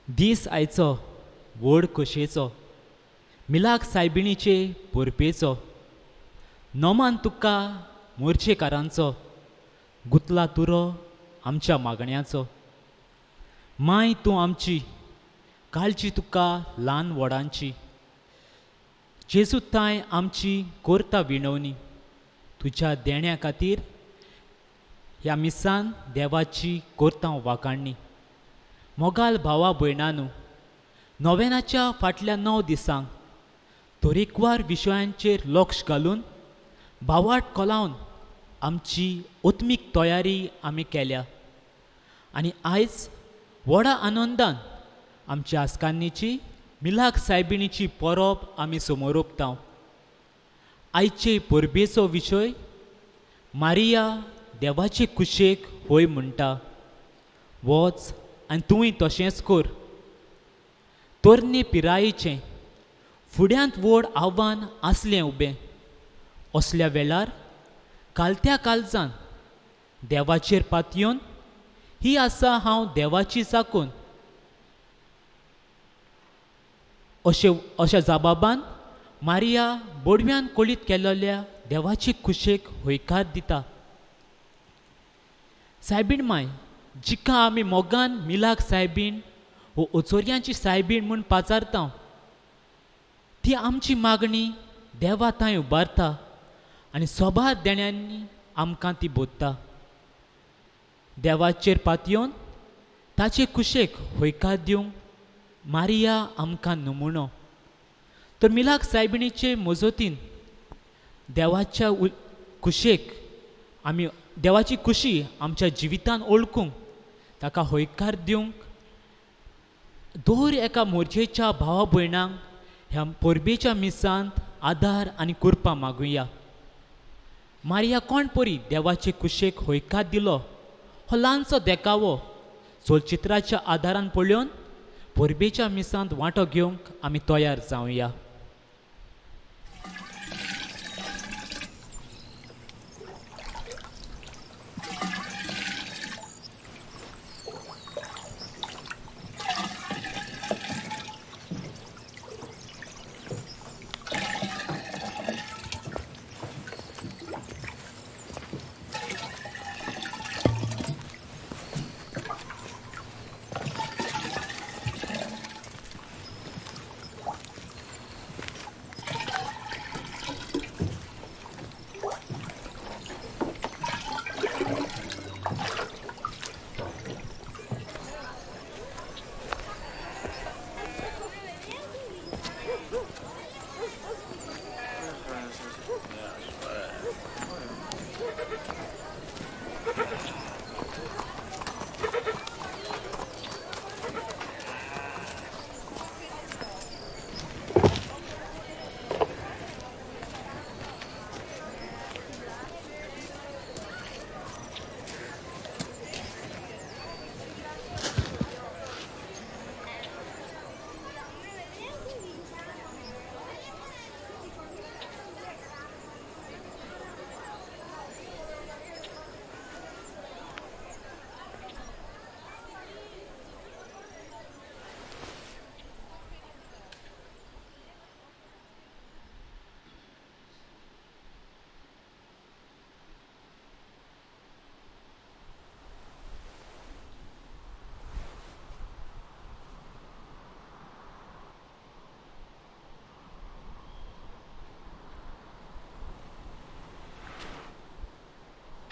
दीस आयचो व्हड खोशयेचो, मिलाक सायबिणीचे परबेचो, नोमान तुका मोर्चेकारांचो, गुतला तुरो आमच्या मागण्याचो. माय तूं आमची, काळजी तुका ल्हान व्हडांची, जेजू ताय आमची करता विणवणी, तुज्या देण्या खातीर ह्या मिसान देवाची करता वाखाणणी. मोगाल भावा भयणानू, नोवेनाच्या फाटल्या 9 दिसांक तरेकवार विशयांचेर लक्ष घालून भावाट कोलावन आमची आत्मीक तयारी आमी केल्या आनी आयज व्हडा आनंदान आमच्या आस्कान्नीची मिलाक सायबिणीची परब आमी समोर. आयचे परबेचो विशय मारिया देवाचे कुशेक होय म्हणटा, वच आनी तुवूय तशेंच कर. तरणे पिरायेचें फुड्यांत व्हड आव्हान आसलें उबें, असल्या वेळार कालत्या कालजान देवाचेर पातयेवन ही आसा हांव देवाची चाकून अशें अशा जबाबान मारिया बोडव्यान कोळीत केल्ल्या देवाचे कुशेक हयकार दिता. सायबीण माय जिका आमी मोगान मिलाक सायबीण वो ओचोरयांची सायबीण म्हूण पाचारता, ती आमची मागणी देवा थंय उबारता आनी सोबार देण्यांनी आमकां ती बोधता. देवाचेर पातयेवन ताचे कुशेक हयकार दिवंक मारिया आमकां नमुनो. तर मिलाक सायबिणीचे मजतीन देवाच्या कुशेक आमी देवाची खुशी आमच्या जिवितान ओळखूंक ताका हयकार दिवंक दर एका मोर्जेच्या भावा भयणांक ह्या परबेच्या मिसांत आदार आनी कृपा मागुया. मारिया कोण परी देवाचे कुशेक हयकार दिलो हो ल्हानसो देखावो चलचित्राच्या आदारान पळोवन परबेच्या मिसांत वांटो घेवंक आमी तयार जावया.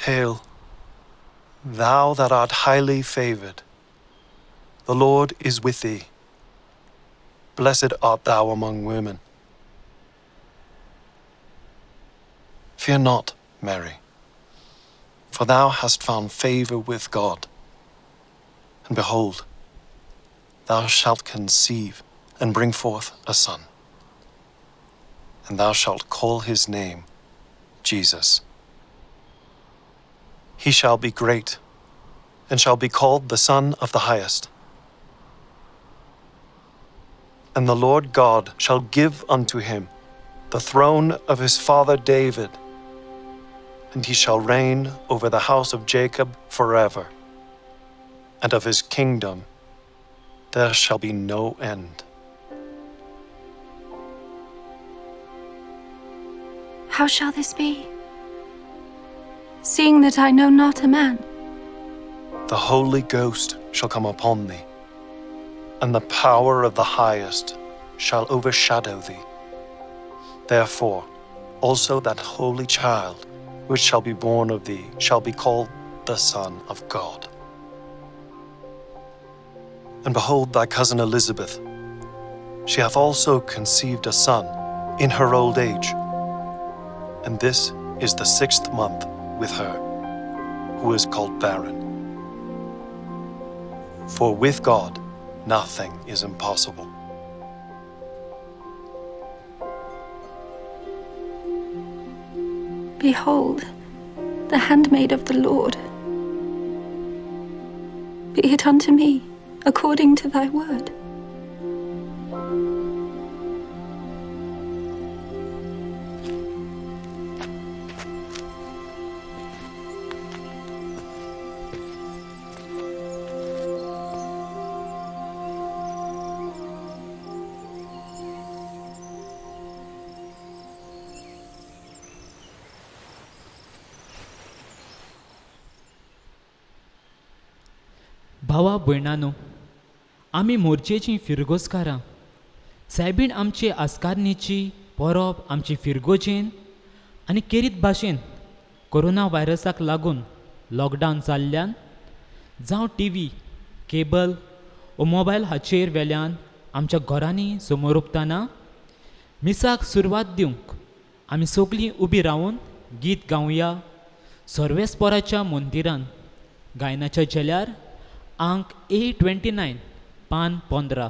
Hail, thou that art highly favored. The Lord is with thee. Blessed art thou among women. Fear not, Mary, for thou hast found favor with God. And behold, thou shalt conceive and bring forth a son, and thou shalt call his name Jesus. He shall be great, and shall be called the Son of the Highest. And the Lord God shall give unto him the throne of his father David, and he shall reign over the house of Jacob forever, and of his kingdom there shall be no end. How shall this be, seeing that I know not a man? The Holy Ghost shall come upon thee, and the power of the highest shall overshadow thee. Therefore, also that holy child which shall be born of thee shall be called the Son of God. And behold, thy cousin Elizabeth, she hath also conceived a son in her old age. And this is the 6th month with her, who is called barren. For with God nothing is impossible. Behold, the handmaid of the Lord. Be it unto me according to thy word. भावा भयणानो, आमी मोर्चेचीं फिरगोजकारां. सायबीण आमचे आस्कारणीची परब आमची फिरगोजेन आनी केरीत भाशेन corona व्हायरसाक लागून lockdown जाल्ल्यान जावं टी व्ही, केबल वो मोबायल हाचेर वेल्यान आमच्या घरांनी समोर मिसाक सुरवात दिवंक आमी सगलीं उबी रावन गीत गावया सर्वेस्पोराच्या मंदिरान गायनाच्या झेल्यार आंक A29 पान 15.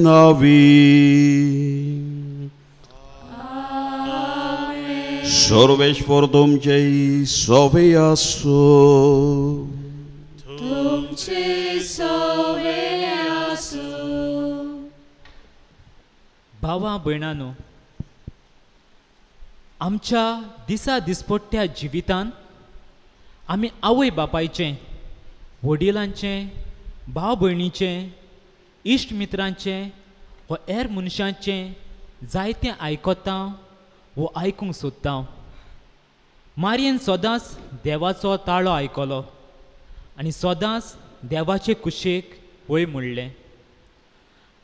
Navi. Sarveshwar तुमचे सवे आसो. तुमचे सवे आसो. भावा भयणानो, आमच्या दिसा दिसपट्ट्या जिवितान आमी आवय बापायचें, वडिलांचें, भाव भयणीचें, इश्ट मित्रांचें व हेर मनशांचें जायतें आयकता वो आयकूंक सोदता. मारयेन सदांच देवाचो ताळो आयकलो आनी सदांच देवाचे कुशेक वय म्हणलें.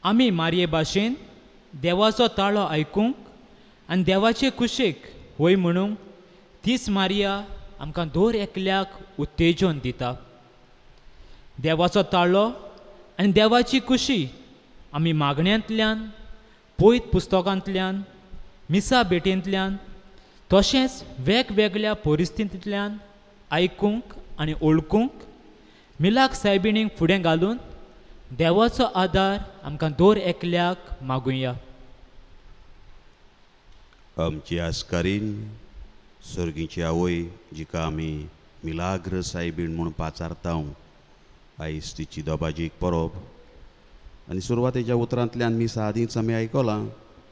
आमी मारये भाशेन देवाचो ताळो आयकूंक आनी देवाचे कुशेक वय म्हणूंक तीच मारिया आमकां दर एकल्याक उत्तेजन दिता. देवाचो ताळो आनी देवाची खुशी आमी मागण्यांतल्यान, पयत पुस्तकांतल्यान, मिसा भेटेंतल्यान, तशेंच वेगवेगळ्या परिस्थितींतल्यान आयकूंक आनी ओळखूंक मिलाक सायबिणीक फुडें घालून देवाचो आदार आमकां दर एकल्याक मागुया. आमची आस्कारीन सर्गीची आवय जिका आमी मिलाग्र सायबीण म्हूण पाचारता, आयज तिची दोबाजीक परब आनी सुरवातेच्या उतरांतल्यान मिसा आदींच आमी आयकलां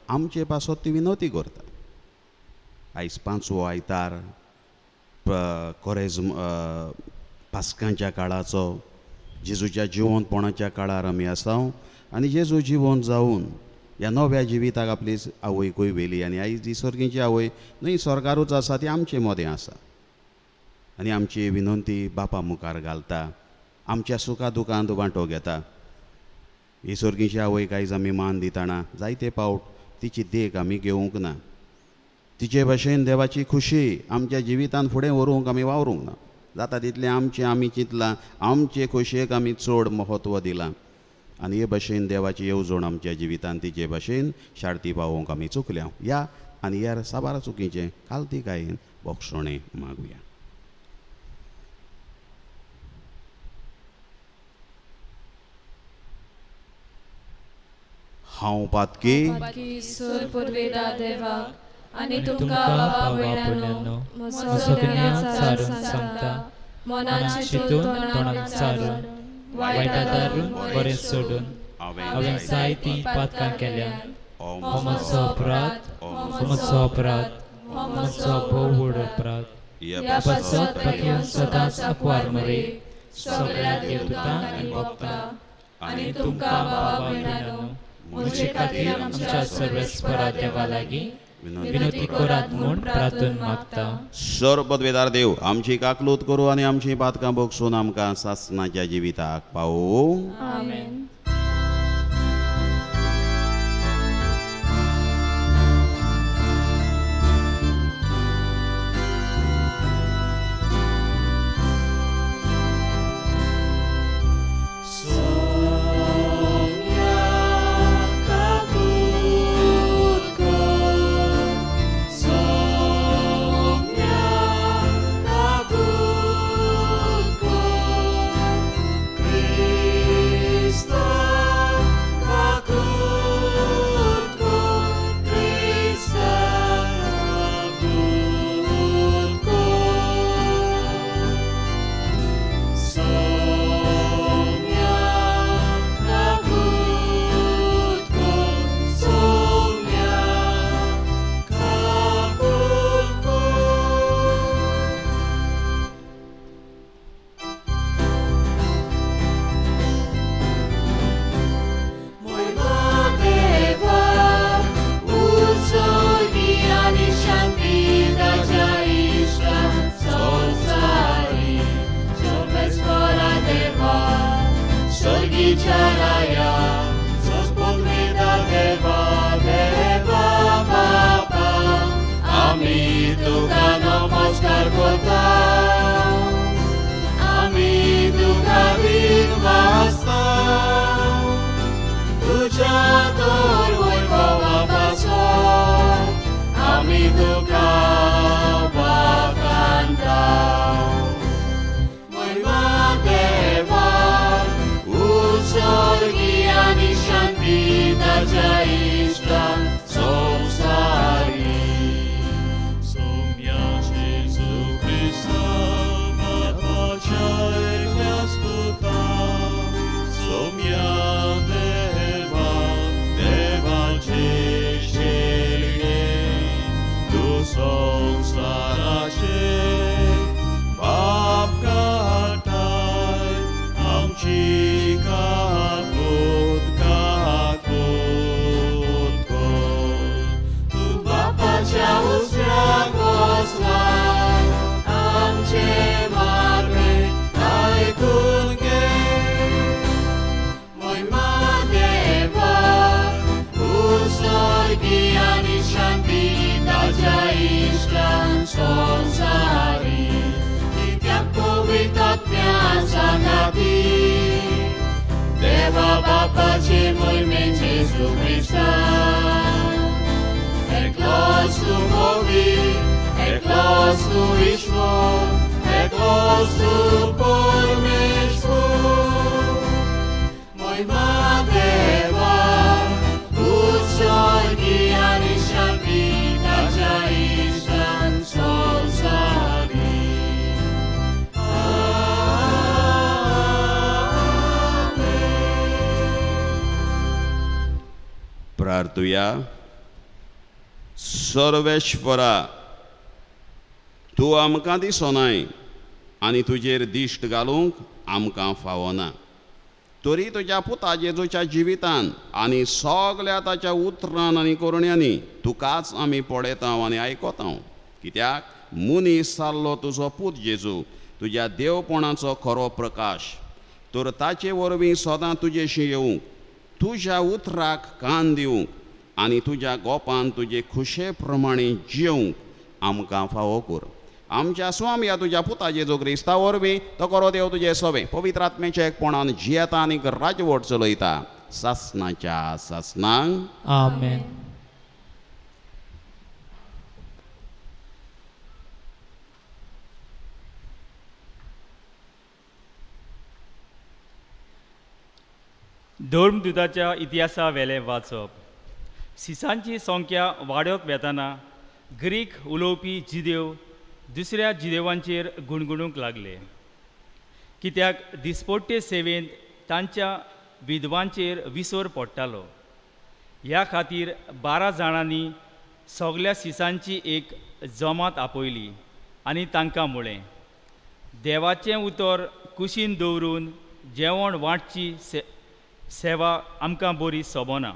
आमचे पासत ती विनवती करता. आयज पांचवो आयतार कोरेज्म पास्कांच्या काळाचो जेजूच्या जिवंतपणाच्या काळार आमी आसा आनी जेजू जिवंत जावन ह्या नव्या जिविताक आपली आवयकूय व्हेली आनी आयज ती सर्गीची आवय न्हय स्वर्गारूच आसा, ती आमचे मदें आसा आनी आमची विनंती बापा मुखार घालता, आमच्या सुखा दुखांत वांटो घेता. ही सर्गीची आवयक आयज आमी मान दितना जायते पावट तिची देख आमी घेवंक ना, तिचे भशेन देवाची खुशी आमच्या जिवितांत फुडें व्हरूंक आमी वावरूंक ना. जाता तितलें आमचें आमी चिंतलां, आमचे खोशयेक आमी चड म्हत्व दिलां आनी हे भशेन देवाची येवजण आमच्या जिवितांत तिचे भशेन शार्ती पावोवंक आमी चुकल्या. ह्या आनी ह्या साबार चुकीचें कालतिकायेन बोगसणें मागुया. हांव पातकी सूर पुर्वेदा देवाक आनी तुमकां बाबा भयणांनो म्हजो सारून सांगता, मनान चिंतून तोंडान सारून वायट आदारून बरें सोडून हांवें जायतीं पातकां केल्यात. हो म्हजो अपराध, हो म्हजो अपराध, हो म्हजो भोव व्हड अपराध. पासत पातयेवन सदांच आंकवार मरे सगळ्या देवदूतांक आनी भक्तांक आनी तुमकां बाबा भयणांनो म्हजे खातीर आमच्या सर्वेस्परा देवा लागीं विनवती करात म्हूण प्रार्थना मागता. सर्वपदवेदार देव आमची काकलूत करूं आनी आमची पातकां भोगसून आमकां सासणाच्या जिविताक पावोवं. आमेन. वस्तू परमेश्वर महिमा देवा उत्सर्गी आनी शांती ताच्या इश्टान संवसारी. प्रार्थुया. सर्वेश्वरा, तूं आमकां दिसनाय आनी तुजेर दिश्ट घालूंक आमकां फावना, तरी तुज्या पुता जेजूच्या जिवितान आनी सगल्या ताच्या उतरान आनी करण्यांनी तुकाच आमी पळयता आनी आयकता. कित्याक मनीस जाल्लो तुजो पूत जेजू तुज्या देवपणाचो खरो प्रकाश, तर ताचे वरवीं सदां तुजेशी येवंक, तुज्या उतराक कान दिवंक आनी तुज्या गोपान तुजे खुशे प्रमाणे जिवंक आमकां फावो कर. आमच्या स्वामी तुज्या पुता जेजू क्रिस्ता वरवीं तो खरो देव तुजे सोबे पवित्र आत्म्याच्या एकपणान जियेता आनी राजवट चलयता सासनाच्या सासनांक. आमेन. धर्मदुताच्या इतिहासा वेलें वाचप. सिसांची संख्या वाडत वेतना ग्रीक उलोवपी जिदेव दुसऱ्या जिदेवांचेर गुणगुणूंक लागले, कित्याक दिसपट्टे सेवेंत तांच्या विधवांचेर विसर पडटालो. ह्या खातीर 12 जाणांनी सगल्या सिसांची एक जमात आपयली आनी तांकां म्हळें, देवाचें उतर कुशीन दवरून जेवण वांटची सेवा आमकां बरी सोबना.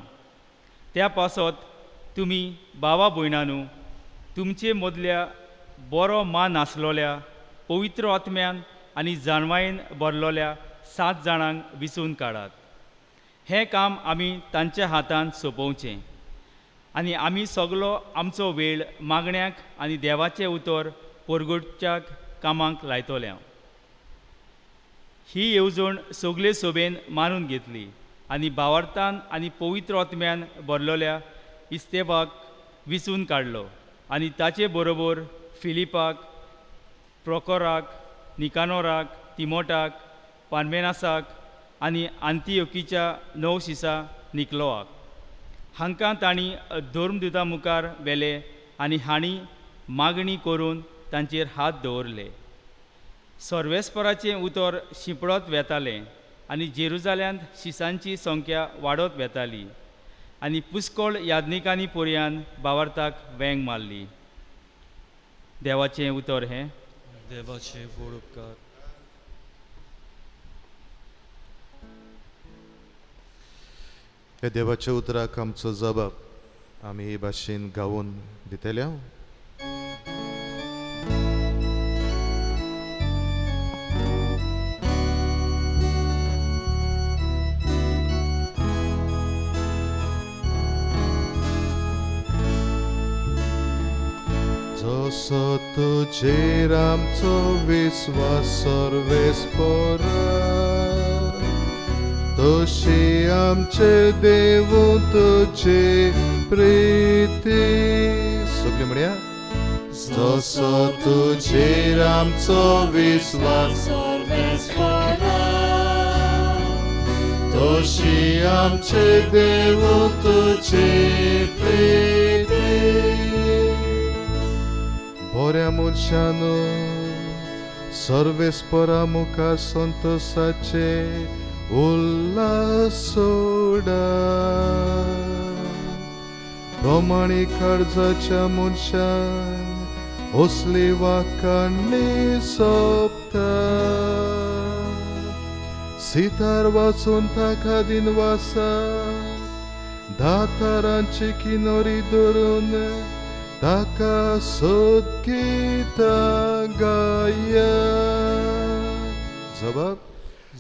त्या पासत तुमी भावा भयणानू तुमचे मदल्या बरो मान आसलोल्या पवित्र आत्म्यान आनी जाणवायेन भरलोल्या 7 जाणांक विचून काडात. हें काम आमी तांच्या हातान सोंपोवचें आनी आमी सगलो आमचो वेळ मागण्याक आनी देवाचें उतर परगटच्याक कामाक लायतले. ही येवजण सगळे सोबेन मानून घेतली आनी भावार्थान आनी पवित्र आत्म्यान भरलोल्या इस्तेवाक विचून काडलो आनी ताचे बरोबर फिलिपाक, प्रोकोराक, निकानोराक, तिमोटाक, पानमेनासाक आनी आंतियोकीच्या 9 शिसा निकलोआक. हांकां तांणी धर्मदुता मुखार व्हेले आनी हांणी मागणी करून तांचेर हात दवरले. सर्वेस्पराचें उतर शिंपडत वेतालें आनी जेरुजाल्यांत शिसांची संख्या वाडत वेताली आनी पुष्कळ याज्ञिकांनी पर्यान भावार्थाक वेंग मारली. देवाचें उतर हें. देवाचे व्हड उपकार. ह्या देवाच्या उतराक आमचो जबाब आमी हे भाशेन गावोन दितले. जसो तुजेर आमचो विस्वास सर्वेस्परा, तशी आमचे देव तुजी प्रीती. सगळी म्हणया. जसो तुजेर आमचो विस्वास सर्वेस्परा, तशी आमचे देव तुजी प्रीती. बऱ्या मनशानू सर्वेस्परा मुखार संतोषाचे उल्हास सोडा. प्रमाणीक काळजाच्या मनशान असली वाखाणी सोंपता. सितार वाचून ताका दिनवासा, दातारांची किनोरी धरून ताका सोदगीतां गाया. जबाब.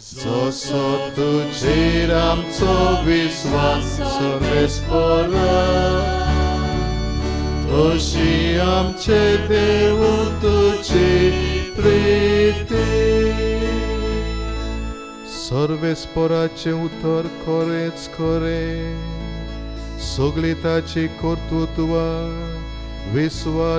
जसो तुजेर आमचो विस्वास सर्वेस्परा, तशी आमचे देव तुजी प्रीती. सर्वेस्पराचें उतर खरेंच खरें, सगळीं ताची कर्तृत्वां विस्वाशीपणाची.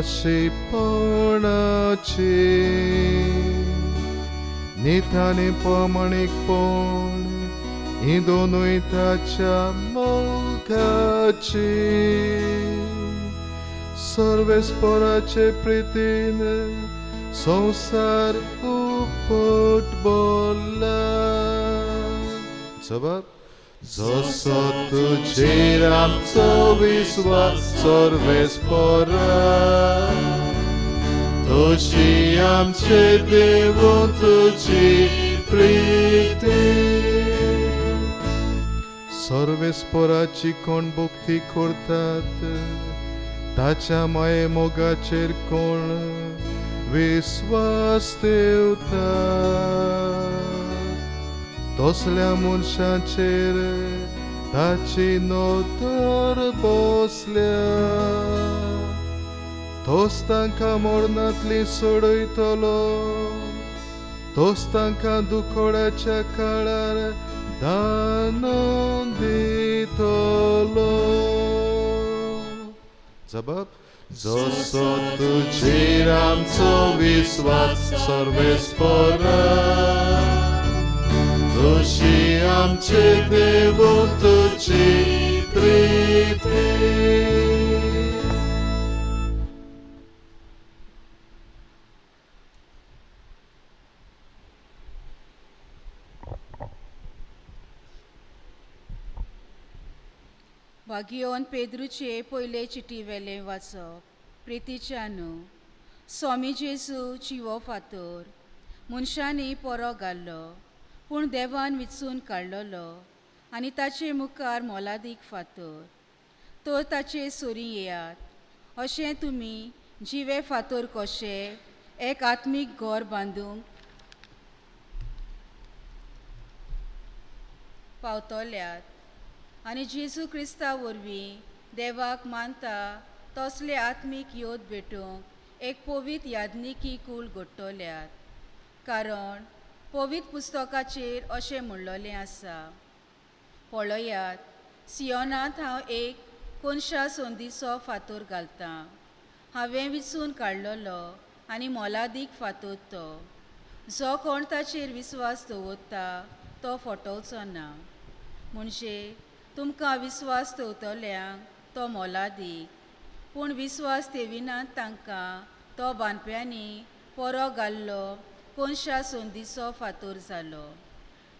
नीत आनी प्रमाणीकपण हीं दोनूय ताच्या मोगाची. सर्वेस्पराचे प्रितीन संवसार उपट बोल्ला. जबाब जसो तुजेर आमचो विस्वास सर्वेस्परा तशी आमचे देव तुजी प्रिती. सर्वेस्पराची कोण भक्ती करतात ताच्या माये मोगाचेर कोण विस्वास ठेवतात तसल्या मनशाचेर ताची नदर बसल्या. तोच तांकां मरणांतली सोडयतलो, तोच तांकां दुखोड्याच्या काळार दान दितलो. जबाब जसो तुजेर आमचो विस्वास सर्वेस्परा तशी आमचे देव तुजी प्रिती. भागियोन पेद्रूचे पयले चिटी वेलें वाचप. प्रितीच्या न्हू स्वामी जेजू जिवो फातोर मनशांनी पोरो घाल्लो पूण देवान विचून काडलेलो आनी ताचे मुखार मोलादीक फातोर. तर ताचे सुरी येयात अशें तुमी जिवे फातोर कशे एक आत्मीक घर बांदूंक पावतल्यात आनी जेजू क्रिस्ता वरवीं देवाक मानता तसले आत्मीक योद भेटूंक एक पवित्र याज्ञिकी कूळ घडटल्यात. कारण पवित्र पुस्तकाचेर अशें म्हणलेलें आसा, पळयात सियोनांत हांव एक कोनशा संदीचो फातोर घालतां, हांवें विचून काडलेलो आनी मोलादीक फातोर तो. जो कोण ताचेर विस्वास दवरता तो फटोवचो ना. म्हणजे तुमकां विस्वास दवरतल्यांक तो मोलादीक, पूण विस्वास ठेविनात तांकां तो बांदप्यांनी पोरो घाल्लो कोनशा संदीचो फातोर जालो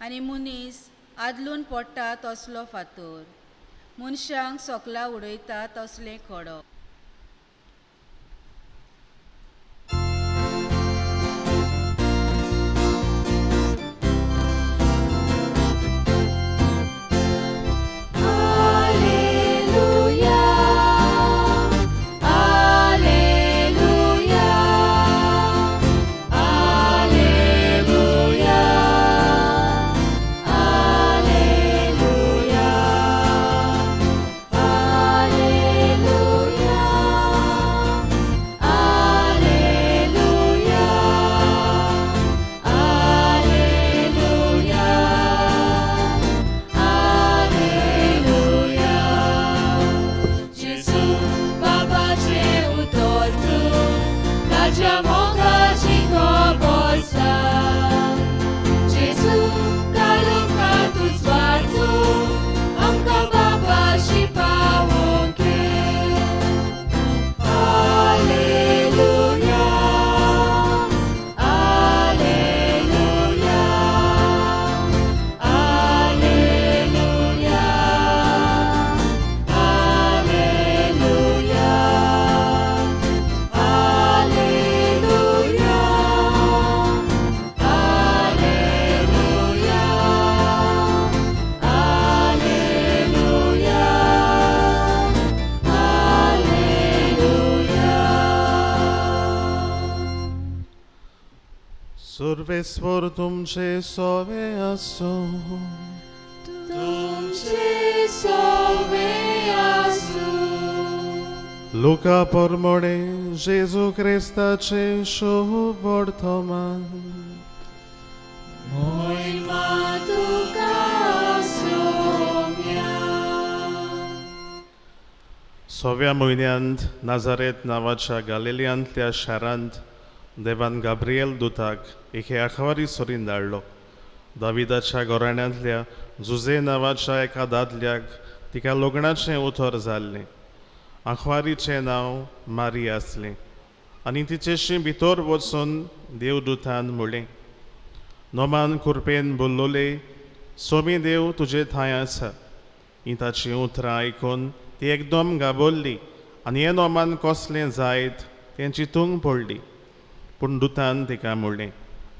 आनी मनीस आदलून पडटा तसलो फातोर, मनशांक सोकला उडयता तसलें खडो. सर्वेस्पर तुमचे सोवे आसूं. तुमचे सोवे आसूं. लुका परमोडे जेजू क्रिस्ताचे शुभ वर्तमान. मोहिमा तुका सोम्या. सव्या म्हयन्यांत नाजारेत नांवाच्या गालिलियांतल्या शारांत देवान गाब्रिएल दुताक एके आखवारी सोरीन धाडलो. दाविदाच्या घराण्यांतल्या जुझे नांवाच्या एका दादल्याक तिका लग्नाचें उतर जाल्लें. आखवारीचें नांव मारी आसलें आनी तिचेशी भितर वचून देवदूतान म्हणलें, नोमान कुरपेन बोल्लोले, सोमी देव तुजे थांय आसा. ही ताचीं उतरां आयकून ती एकदम घाबरली आनी हें नोमान कसलें जायत तें चिंतूंक पडली. पूण दुतान तिका म्हणलें,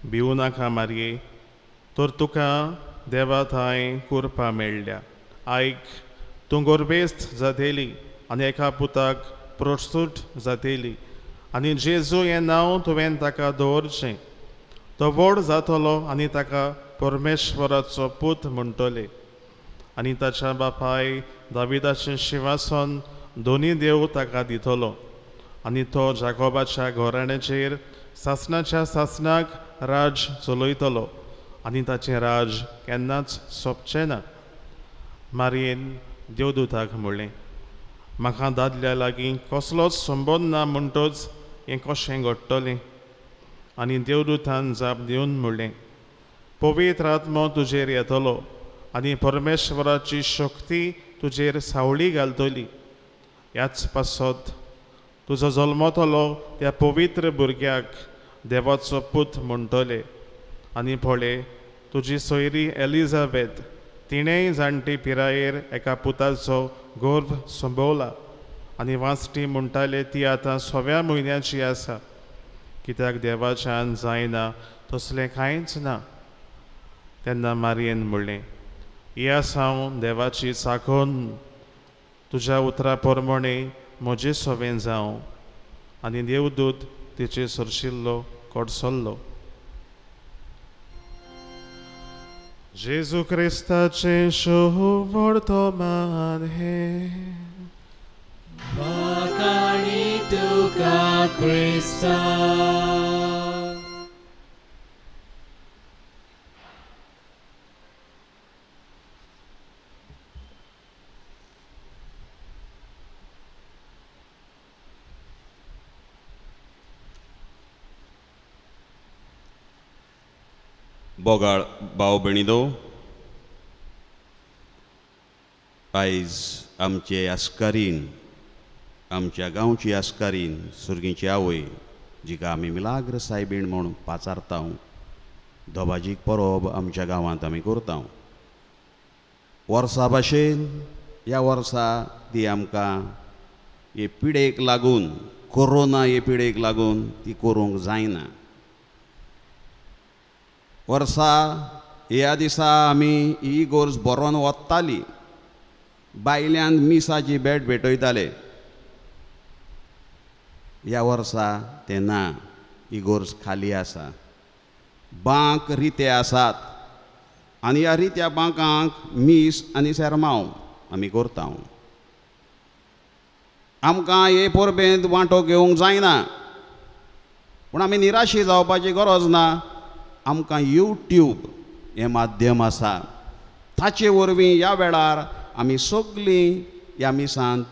भिवू नाका मारये, तर तुका देवा थांय कुरपा मेळ्ळ्या. आयक, तूं गर्भेस्त जातली आनी एका पुताक प्रस्तूत जातली आनी जेजू हें नांव तुवें ताका दवरचें. तो व्हड जातलो आनी ताका परमेश्वराचो पूत म्हणटले आनी ताच्या बापाय दाविदाचें शिंवासन दोनी देव ताका दितलो आनी तो जाकोबाच्या घराण्याचेर सासणाच्या सासणाक राज चलयतलो आनी ताचें राज केन्नाच सोंपचें ना. मारयेन देवदूताक म्हणलें, म्हाका दादल्या लागीं कसलोच संबंद ना म्हणटच हें कशें घडटलें? आनी देवदूतान जाप दिवन म्हणलें, पवित्र आत्मो तुजेर येतलो आनी परमेश्वराची शक्ती तुजेर सावळी घालतली. ह्याच पासत तुजो जल्मतलो त्या पवित्र भुरग्याक देवाचो पूत म्हणटले. आनी पळय, तुजी सोयरी एलिझाबेथ तिणेंय जाणटी पिरायेर एका पुताचो गर्भ संभवला आनी वांचटी म्हणटाले ती आतां सव्या म्हयन्याची आसा. कित्याक देवाच्यान जायना तसलें कांयच ना. तेन्ना मारयेन म्हणलें, ही आसा हांव देवाची चाखून, तुज्या उतरा प्रमाणे म्हजे सवें जावं. आनी देवदूत तिचे सरशिल्लो कडसल्लो. जेजू क्रिस्ताचें शुभवर्तमान हें. वाखाणी तुका क्रिस्ता. बोगाळ भाव भयणीदो, आयज आमचे आस्कारीन, आमच्या गांवची आस्कारीन सुर्गीची आवय, जिका आमी मिलाग्र सायबीण म्हूण पाचारता, दबाजीक परब आमच्या गांवांत आमी करता. वर्सा भाशेन ह्या वर्सा ती आमकां हे पिडेक लागून, कोरोना हे पिडेक लागून ती करूंक जायना. वर्सा ह्या दिसा आमी ही गोर्ज बरोवन वताली, बायल्यान मिसाची भेट भेटयताले. ह्या वर्सा तें ना, ही गोर्ज खाली आसा, बांक रिते आसात आनी ह्या रित्या बांकांक मीस आनी सेरमांव आमी करता. आमकां हे परबेंत वांटो घेवंक जायना, पूण आमी निराशी जावपाची गरज ना. आमकां यूट्यूब हें माध्यम आसा, ताचे वरवीं ह्या वेळार आमी सगळीं ह्या मिसांत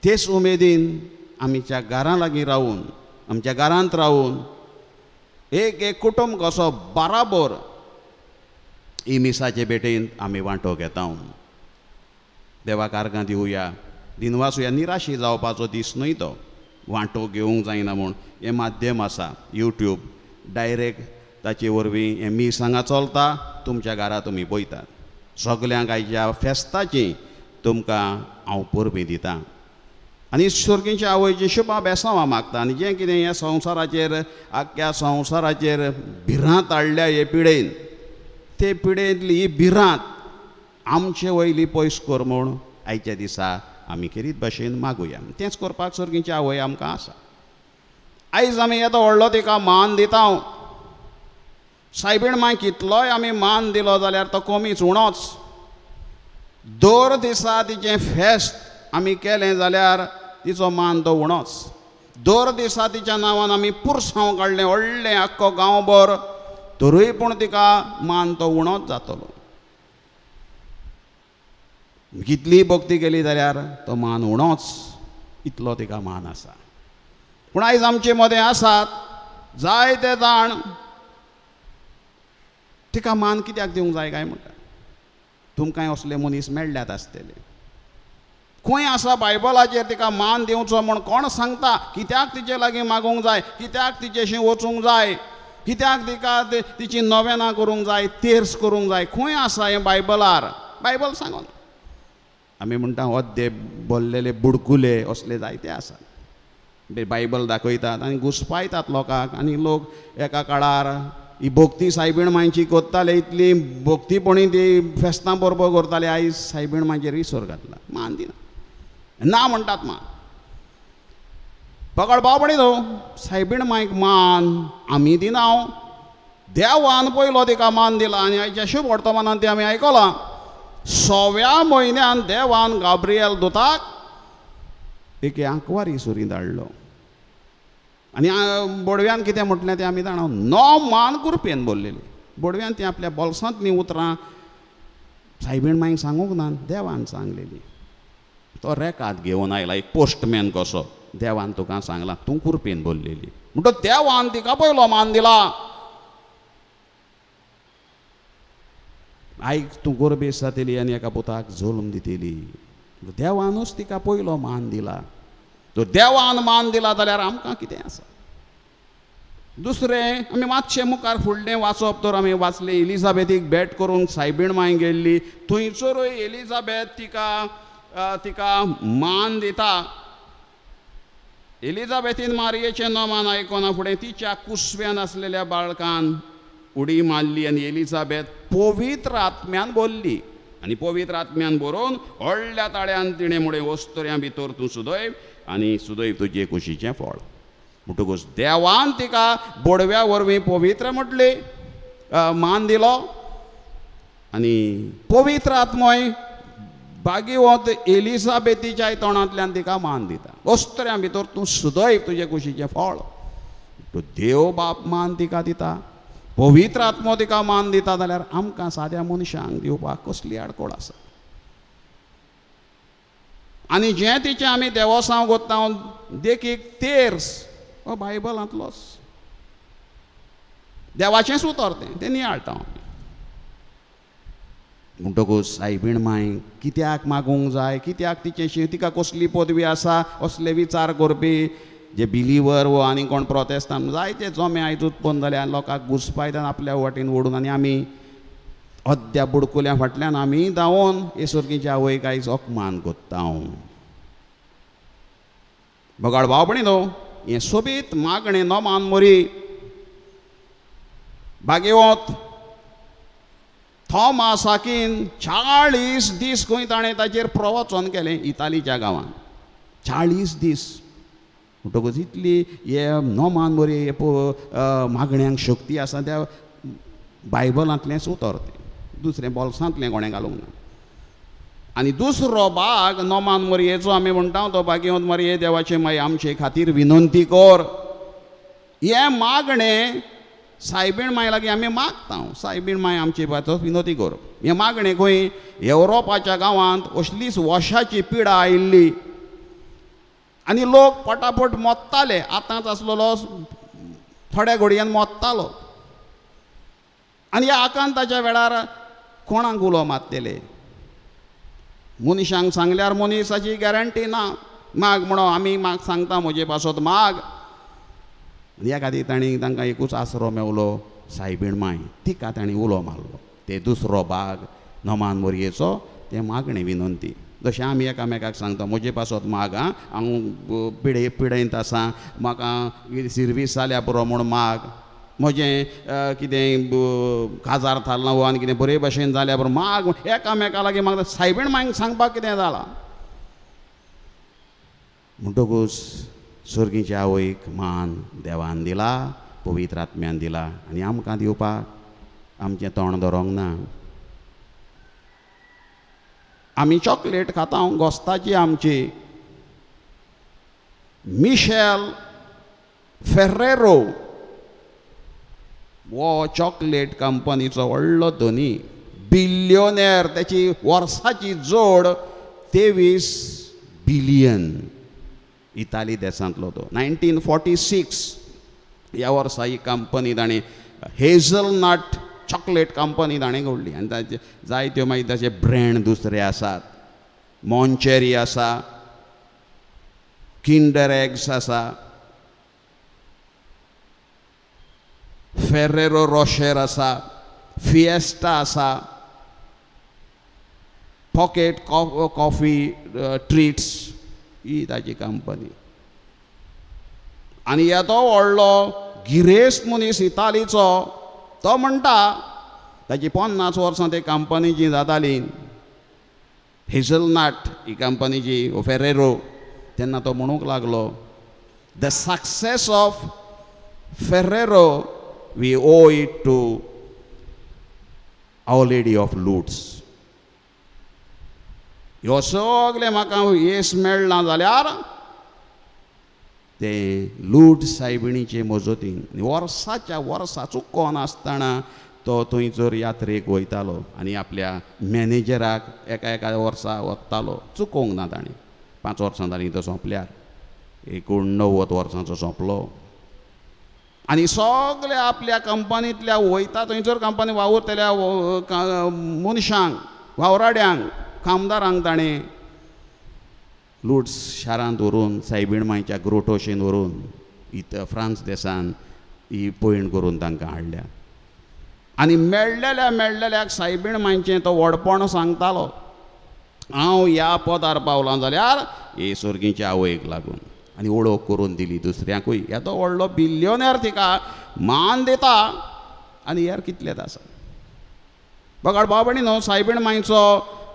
तेच उमेदीन आमच्या घरां लागीं रावून, आमच्या घरांत रावून एक एक कुटुंब कसो बराबर ही मिसाचे भेटेंत आमी वांटो घेता. देवाक आर्गां दिवया, दिनवासुया. निराशी जावपाचो दीस न्हय तो, वांटो घेवंक जायना म्हूण हें माध्यम आसा यूट्यूब, डायरेक्ट ताचे वरवीं हें मीस हांगा चलता, तुमच्या घरा तुमी पळयतात. सगल्यांक आयच्या फेस्ताची तुमकां हांव परबीं दितां आनी सुर्गीच्या आवयची शुभा बेसांवां मागता. आनी जें कितें ह्या संवसाराचेर, आख्ख्या संवसाराचेर भिरांत हाडल्या हे पिडेन, ते पिडेंतली ही भिरांत आमचे वयली पयस कर म्हूण आयच्या दिसा आमी खेरीत भाशेन मागुया. तेंच करपाक सुर्गीची आवय आमकां आसा. आयज आमी येदो व्हडलो तिका मान दिता. सायबीण माय कितलोय आमी मान दिलो जाल्यार तो कमीच, उणोच. दर दिसा तिचें फेस्त आमी केलें जाल्यार तिचो मान तो उणोच. दर दिसा तिच्या नांवान आमी पुरसांव काडलें व्हडलें आख्खो गांवभर, तरूय पूण तिका मान तो उणोच जातलो. कितलीय भक्ती केली जाल्यार तो मान उणोच, इतलो तिका मान आसा. पूण आयज आमचे मदें आसात जायते जाण तिका मान कित्याक दिवंक जाय काय म्हणटा. तुमकांय असले मनीस मेळ्ळ्यात आसतले. खंय आसा बायबलाचेर तिका मान दिवचो म्हूण कोण सांगता? कित्याक तिचे लागीं मागूंक जाय, कित्याक तिचेशी वचूंक जाय, कित्याक तिका तिची नवेनां करूंक जाय, तेर्स करूंक जाय? खंय आसा हें बायबलार? बायबल सांगून आमी म्हणटा अद्दे बोल्लेले बुडकुले असले जायते आसात. बायबल दाखयतात आनी घुसपायतात लोकांक. आनी लोक एका काळार ही भक्ती सायबीण मांयची करताले, इतली भक्तीपणी ती फेस्तां परबो करताले. आयज सायबीण मांयचेर विसर घातला, मान दिना, ना म्हणटात मान. पकड भावपणी न्हू सायबीण मांयक मान आमी दिना, देवान पयलो तिका मान दिला. आनी आयच्या शुभ वर्तमानान तें आमी आयकलां. 6व्या म्हयन्यान देवान गाब्रियल दुताक एके आंकवारी सुरी धाडलो. आनी बोडव्यान कितें म्हटलें तें आमी जाणा, नो मान कुरपेन बोल्लेली. बोडव्यान ती आपल्या बोल्सांतलीं उतरां सायबीण मांयक सांगूंक ना, देवान सांगलेली. तो रेकाद घेवन आयला एक पोस्टमॅन कसो, देवान तुका सांगलां तूं कुरपेन बोल्लेली. म्हणटो देवान तिका पयलो मान दिला. आयक तूं गोरबेस जातली आनी एका पुताक जल्म दितली. देवानूच तिका पयलो मान दिला. तो देवान मान दिला जाल्यार आमकां कितें आसा? दुसरें आमी मातशें मुखार फुडलें वाचप तर आमी वाचलें एलिझाबेथीक भेट करूंक सायबीण मांय गेल्ली. थंयसरूय एलिझाबेथ तिका तिका मान दिता. एलिझाबेथीन मारयेचें नमान आयकना फुडें तिच्या कुसव्यान आसलेल्या बाळकान उडी मारली आनी एलिझाबेथ पवित्र आत्म्यान बोल्ली. आनी पवित्र आत्म्यान बरोवन व्हडल्या ताळ्यान तिणें म्हणलें, वस्तुऱ्यां भितर तूं सुदैव आनी सुदैव तुजे कुशीचें फळ. म्हणटकूच देवान तिका बोडव्या वरवीं पवित्र म्हटली, मान दिलो. आनी पवित्र आत्मोय बागीवत एलिझाबेथीच्या तोंडांतल्यान तिका मान दिता. वस्त्र्यां भितर तूं सुदैव तुजे कुशीचें फळ. देव बाप मान तिका दिता, पवित्र आत्मो तिका मान दिता, जाल्यार आमकां साद्या मनशांक दिवपाक कसली आडकोळ आसा? आनी जें तिचें आमी देवसांव कोत्ता, देखीक तेर्स हो बायबलांतलोच देवाचेंच उतर तें, तें नियाळटा आमी. म्हणटकूच सायबीण मांय कित्याक मागूंक जाय, कित्याक तिचेशी तिका कसली पदवी आसा असले विचार करपी जे बिलीवर वो आनी कोण प्रोटेस्तान जायते जमे आयज उत्पन्न जाले लोकांक घुसपायतात आपल्या वाटेन ओडून. आनी आमी अद्या बुडकुल्या फाटल्यान आमी धांवोन हे सर्गीच्या आवयक आयज अपमान कोत्ता. बगाड भावपणी न्हू हें सोबीत मागणें नमान मोरी भागेवत थॉमासाकीन 40 दीस खंय ताणें ताचेर प्रवचन केलें इतालीच्या गांवांत. 40 दीस. म्हणटकूच इतली हे नमान बरी हे मागण्यांक शक्ती आसा त्या बायबलांतलेंच उतर तें, दुसरें बोल्सांतलें कोणें घालूंक ना. आनी दुसरो भाग नमान मोरयेचो आमी म्हणटा तो भागेवंत मोरये देवाचे माय आमचे खातीर विनंती कर. हें मागणें सायबीण माय लागीं आमी मागता, सायबीण माय आमचे पासत विनंती कर. हें मागणें खंय येवरोपाच्या गांवांत असलीच वशाची पिडा आयिल्ली आनी लोक पटापट मोत्ताले. आतांच आसलेलो थोड्या घडयेन मोत्तालो. आनी ह्या आकांताच्या वेळार कोणाक उलो मारतले? मनशांक सांगल्यार मनीसाची गॅरंटी ना. माग म्हणो आमी माग सांगता म्हजे पासत माग. ह्या खातीर तांणी तांकां एकूच आसरो मेवलो, सायबीण माय. तिका तांणी उलो मारलो. ते दुसरो भाग नमान मोरयेचो तें मागणें विनंती. जशें आमी एकामेकाक सांगता म्हजे पासत माग आं, हांव पिडे पिडेंत आसा, म्हाका सिर्वीस जाल्या पुरो म्हूण माग, म्हजें कितें काजार थारलां वो आनी कितें बरे भशेन जाल्या पुरो माग. एकामेका लागीं मागता. सायबीण मांयक सांगपाक कितें जालां? म्हणटकूच सर्गीच्या आवयक मान देवान दिला, पवित्र आत्म्यान दिला. आनी आमकां दिवपाक आमचें तोंड धरोंक ना. आमी चॉकलेट खाता गोस्ताची आमची. मिशेल फेर्रेरो हो चॉकलेट कंपनीचो व्हडलो धनी, बिल्योनेर. त्याची वर्साची जोड 23 बिलियन. इताली देशांतलो तो. 1946 ह्या वर्सा ही कंपनी ताणें हेझलनट चॉकलेट कंपनी ताणें घडली आनी ताचे जायत्यो मागीर ताचे ब्रँड दुसरे आसात, मॉन्चेरी आसा, किंडर एग्स आसा, फेरेरो रोशेर आसा, फिएस्टा आसा, पॉकेट कॉफी ट्रीट्स ही ताची कंपनी. आनी येदो व्हडलो गिरेस्त मनीस इतालीचो तो म्हणटा ताची 50 वर्सां ते कंपनीची जाताली हेझलनट ही कंपनीची फेरेरो, तेन्ना तो म्हणूंक लागलो the success of Ferrero we owe it to our lady of Lourdes. ह्यो सगळें म्हाका येस मेळ्ळां जाल्यार तें लूट सायबिणीचे मजतीन. वर्साच्या वर्सा चुकोन आसतना तो थंयसर यात्रेक वयतालो आनी आपल्या मॅनेजराक एका एका वर्सा वतालो, चुकोवंक ना ताणें. 5 वर्सां जालीं तो सोंपल्यार, 89 वर्सांचो सोंपलो. आनी सगळे आपल्या कंपनींतल्या वयता थंयसर कंपनी वावुरतल्या मनशांक, वावराड्यांक, कामदारांक ताणें लुड्स शारांत व्हरून सायबीण मांयच्या ग्रोटोशेन व्हरून इथं फ्रांस देसान ही पयण करून तांकां हाडल्या. आनी मेळ्ळेल्या मेळ्ळेल्याक सायबीण मांयचें तो व्हडपण सांगतालो, हांव ह्या पदार पावलां जाल्यार हे सोर्गीच्या आवयक लागून. आनी वळख करून दिली दुसऱ्यांकूय, येदो व्हडलो बिल्योनेर तिका मान दिता आनी हेर कितलेच आसा. बघाड भाव भयणी न्हू, सायबीण मांयचो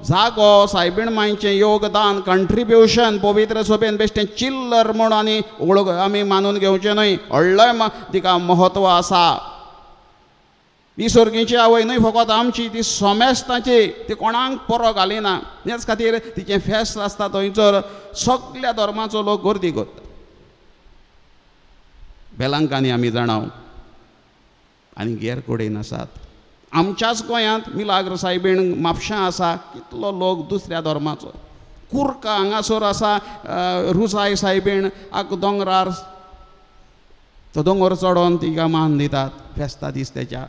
जागो, सायबीण मांयचें योगदान, कंट्रिब्युशन पवित्र सभेन बेश्टें चिल्लर म्हूण आनी वळख आमी मानून घेवचें न्हय, व्हडलें तिका म्हत्व आसा. ही सोर्गीची आवय न्हय फकत आमची, ती सोमेस्ताची, ती कोणाक परो घालिना. हेच खातीर तिचें फेस्त आसता थंयसर सगल्या धर्माचो लोक गर्दी करता. बेलांकांनी आमी जाणाव आनी हेर कडेन आसात. आमच्याच गोंयांत मिलाग्र सायबीण म्हापशां आसा, कितलो लोक दुसऱ्या धर्माचो. कुर्का हांगासर आसा रुजाय सायबीण आक दोंगरार, तो दोंगर चडोन तिका मान दितात फेस्ता दीस तेच्या,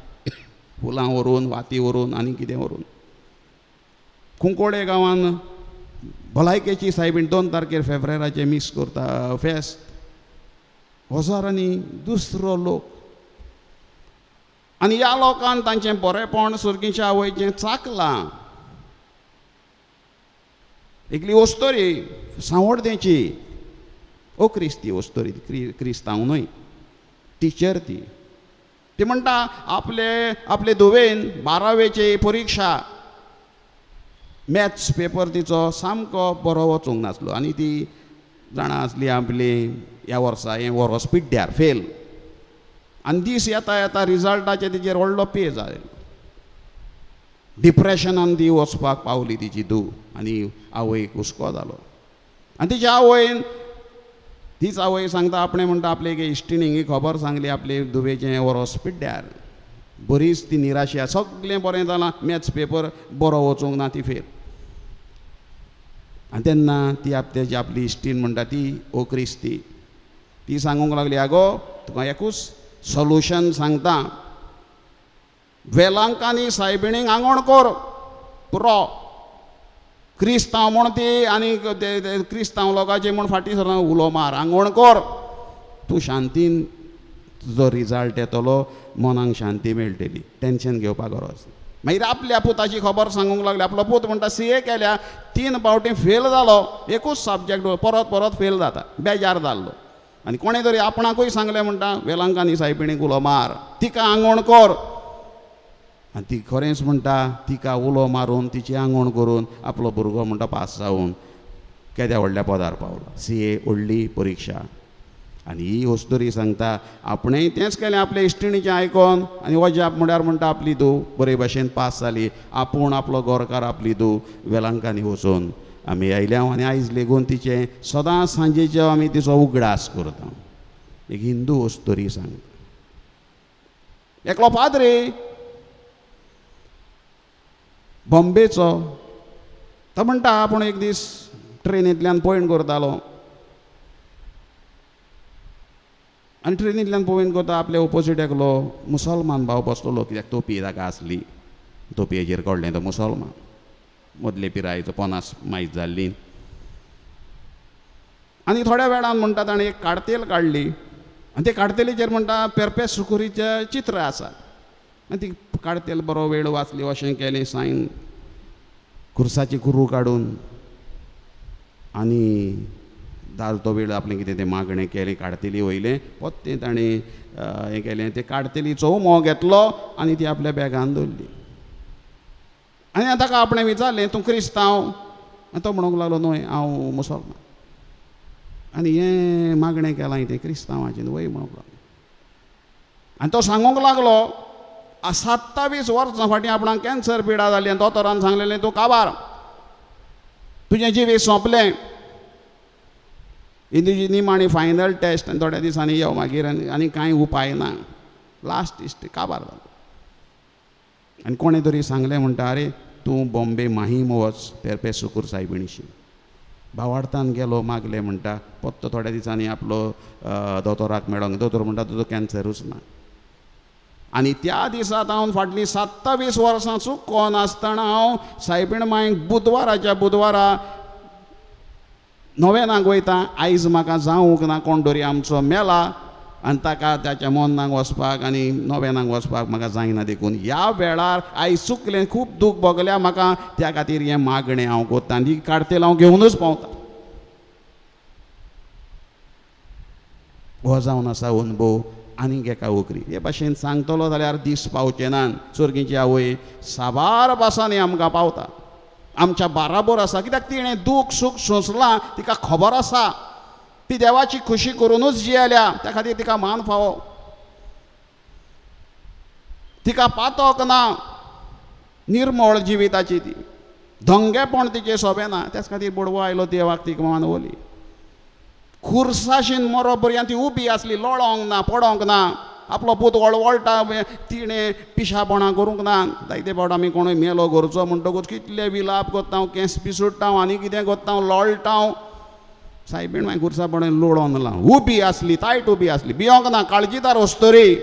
फुलां व्हरून, वाती व्हरून आनी कितें व्हरून. कुंकोळे गांवान भलायकेची सायबीण 2 तारखेर फेब्रेराचें मीस करता फेस्त, हजारांनी दुसरो लोक. आनी ह्या लोकान तांचें बरेंपण सुर्गीच्या आवयचें चाकलां. एकली ओस्तोरी सांवड्डेची, ओ क्रिस्ती ओस्तोरी, क्रिस्तांव न्हय, टिचर ती, ती म्हणटा आपले आपले धुवेन 12वेची परिक्षा मॅथ्स पेपर तिचो सामको बरो वचूंक नासलो आनी ती जाणा आसली आपली ह्या वर्सा हें वरोस पिड्ड्यार फेल. आनी दीस येता येता रिजल्टाचे तिचेर व्हडलो पेज आयलो, डिप्रेशनान ती वचपाक पावली तिची धूव आनी आवयक हुस्को जालो. आनी तिच्या आवयन, तीच आवय सांगता आपणें म्हणटा आपले एके इश्टिणीक ही खबर सांगली आपले धुवेचें वरोस पिड्ड्यार, बरीच ती निराशा, सगळें बरें जालां, मॅथ्स पेपर बरो वचूंक ना, ती फेल. आनी तेन्ना ती आपल्याची आपली इश्टीण म्हणटा ती ओ क्रिस्ती, ती सांगूंक लागली आगो तुका एकूच सोल्युशन सांगता, वेलांकांनी सायबिणीक आंगोण कर पुरो, क्रिस्तांव म्हूण ती आनी क्रिस्तांव लोकांचे म्हूण फाटीं सरना, उलो मार, आंगोण कर, तूं शांतीन तुजो रिजल्ट येतलो, मनाक शांती मेळटली, टेंशन घेवपाक गरज. मागीर आपल्या पुताची खबर सांगूंक लागली, आपलो पूत म्हणटा CA केल्या, 3 फावटी फेल जालो, एकूच सब्जॅक्ट परत परत फेल जाता, बेजार जाल्लो. आनी कोणें तरी आपणाकूय सांगलें म्हणटा वेलांकांनी सायबिणीक उलो मार, तिका आंगोण कर. आनी ती खरेंच म्हणटा तिका उलो मारून तिची आंगोण करून आपलो भुरगो म्हणटा पास जावन केद्या व्हडल्या पदार पावलो, CA व्हडली परिक्षा. आनी ही वस्तुरी सांगता आपणें तेंच केलें आपले इश्टिणीचें आयकोन आनी वजाप म्हळ्यार म्हणटा आपली धूव बरे भाशेन पास जाली, आपूण आपलो गोरकार आपली धूव वेलांकांनी वचून आमी आयल्या आनी आयज लेगून तिचें सदां सांजेचो आमी तिचो उगडास करता. एक हिंदू वस्तुरी सांगता. एकलो पाद्री बॉम्बेचो, तो म्हणटा आपूण एक दीस ट्रेनींतल्यान पयण करतालो, आनी ट्रेनींतल्यान पळोवन करता आपल्या ओपोजीट एकलो मुसलमान भाव बसलेलो, कित्याक तोपी ताका आसली, तोपयेचेर कळ्ळें तो मुसलमान, मदले पिरायेचो 50 मायज जाल्ली. आनी थोड्या वेळान म्हणटा ताणें एक काडतेल काडली आनी ते काडतेलीचेर म्हणटा पेरपेस सुकुरीचें चित्र आसा. आनी ती काडतेल बरो वेळ वाचली, अशें केलें सायन खुर्साची कुरू काडून आनी दाल तो वेळ आपलें कितें तें मागणें केलें, काडतेली वयलें पोत्तें ताणें हें केलें, तें काडतेलीचो उमो घेतलो आनी ती आपल्या बॅगान दवरली. आनी ताका आपणें विचारलें तूं क्रिस्तांव? आनी तो म्हणूंक लागलो न्हय हांव मुसलमान. आनी हें मागणें केलां तें क्रिस्तांवाचें वय म्हणूंक लागलो. आनी तो सांगूंक लागलो 27 वर्सां फाटीं आपणाक कॅन्सर पिडा जाली आनी दोतोरान सांगलेलें तूं काबार, तुजें जिवीत सोंपलें, ही तुजी निमाणी फायनल टेस्ट आनी थोड्या दिसांनी यो मागीर आनी कांय उपाय ना, लास्ट इश्ट काबार जालो. आनी कोणें तरी सांगलें म्हणटा आरे तूं बॉम्बे माहीम वच पेरपे सुकूर सायबिणीशी. भावार्थान गेलो मागलें म्हणटा पत्तो थोड्या दिसांनी आपलो दोतोराक मेळोंक, दोतोर म्हणटा तुजो कॅन्सरूच ना. आनी त्या दिसा हांव फाटलीं 27 वर्सां चुकोन आसतना हांव सायबीण मांयक बुधवाराच्या बुधवारा नोवेनाक वयता. आयज म्हाका जावंक ना, कोण तरी आमचो मेला आनी ताका ताच्या मोन्नाक वचपाक आनी नोवेनाक वचपाक म्हाका जायना, देखून ह्या वेळार आयज चुकलें, खूब दूख भोगल्या म्हाका, त्या खातीर हें मागणें हांव करता आनी काडतेल हांव घेवनूच पावता. हो जावन आसा अनुभव आनीक एका वखरी. हे भाशेन सांगतलो जाल्यार दीस पावचे नात. सर्गीची आवय साबार भासांनी आमकां पावता, आमच्या बाराबोर आसा, कित्याक तिणें दूख सूख सोंसलां, तिका खबर आसा, ती देवाची खुशी करुनूच जियेल्या, त्या खातीर तिका मान फावो. तिका पातक ना, निर्मळ जिविताची ती, धंगेपण तिचें सोबें ना, त्याच खातीर बडवो आयलो देवाक तिका मानवली. खुर्साशीन मरो पर्यंत ती उबी आसली, लोळोंक ना, पडोंक ना, आपलो पूत वळवळटा, तिणें पिशापणां करूंक ना. जायते फावट आमी कोणूय मेलो घरचो म्हणटकूच कितले विलाप करता, केंस पिसुडटा आनी कितें करता, लोळटा. सायबीण मागीर खुर्सा पडून लोळोन ना, उबी आसली, तायट उबी आसली, भियोंक ना, काळजीदार वस्तरी.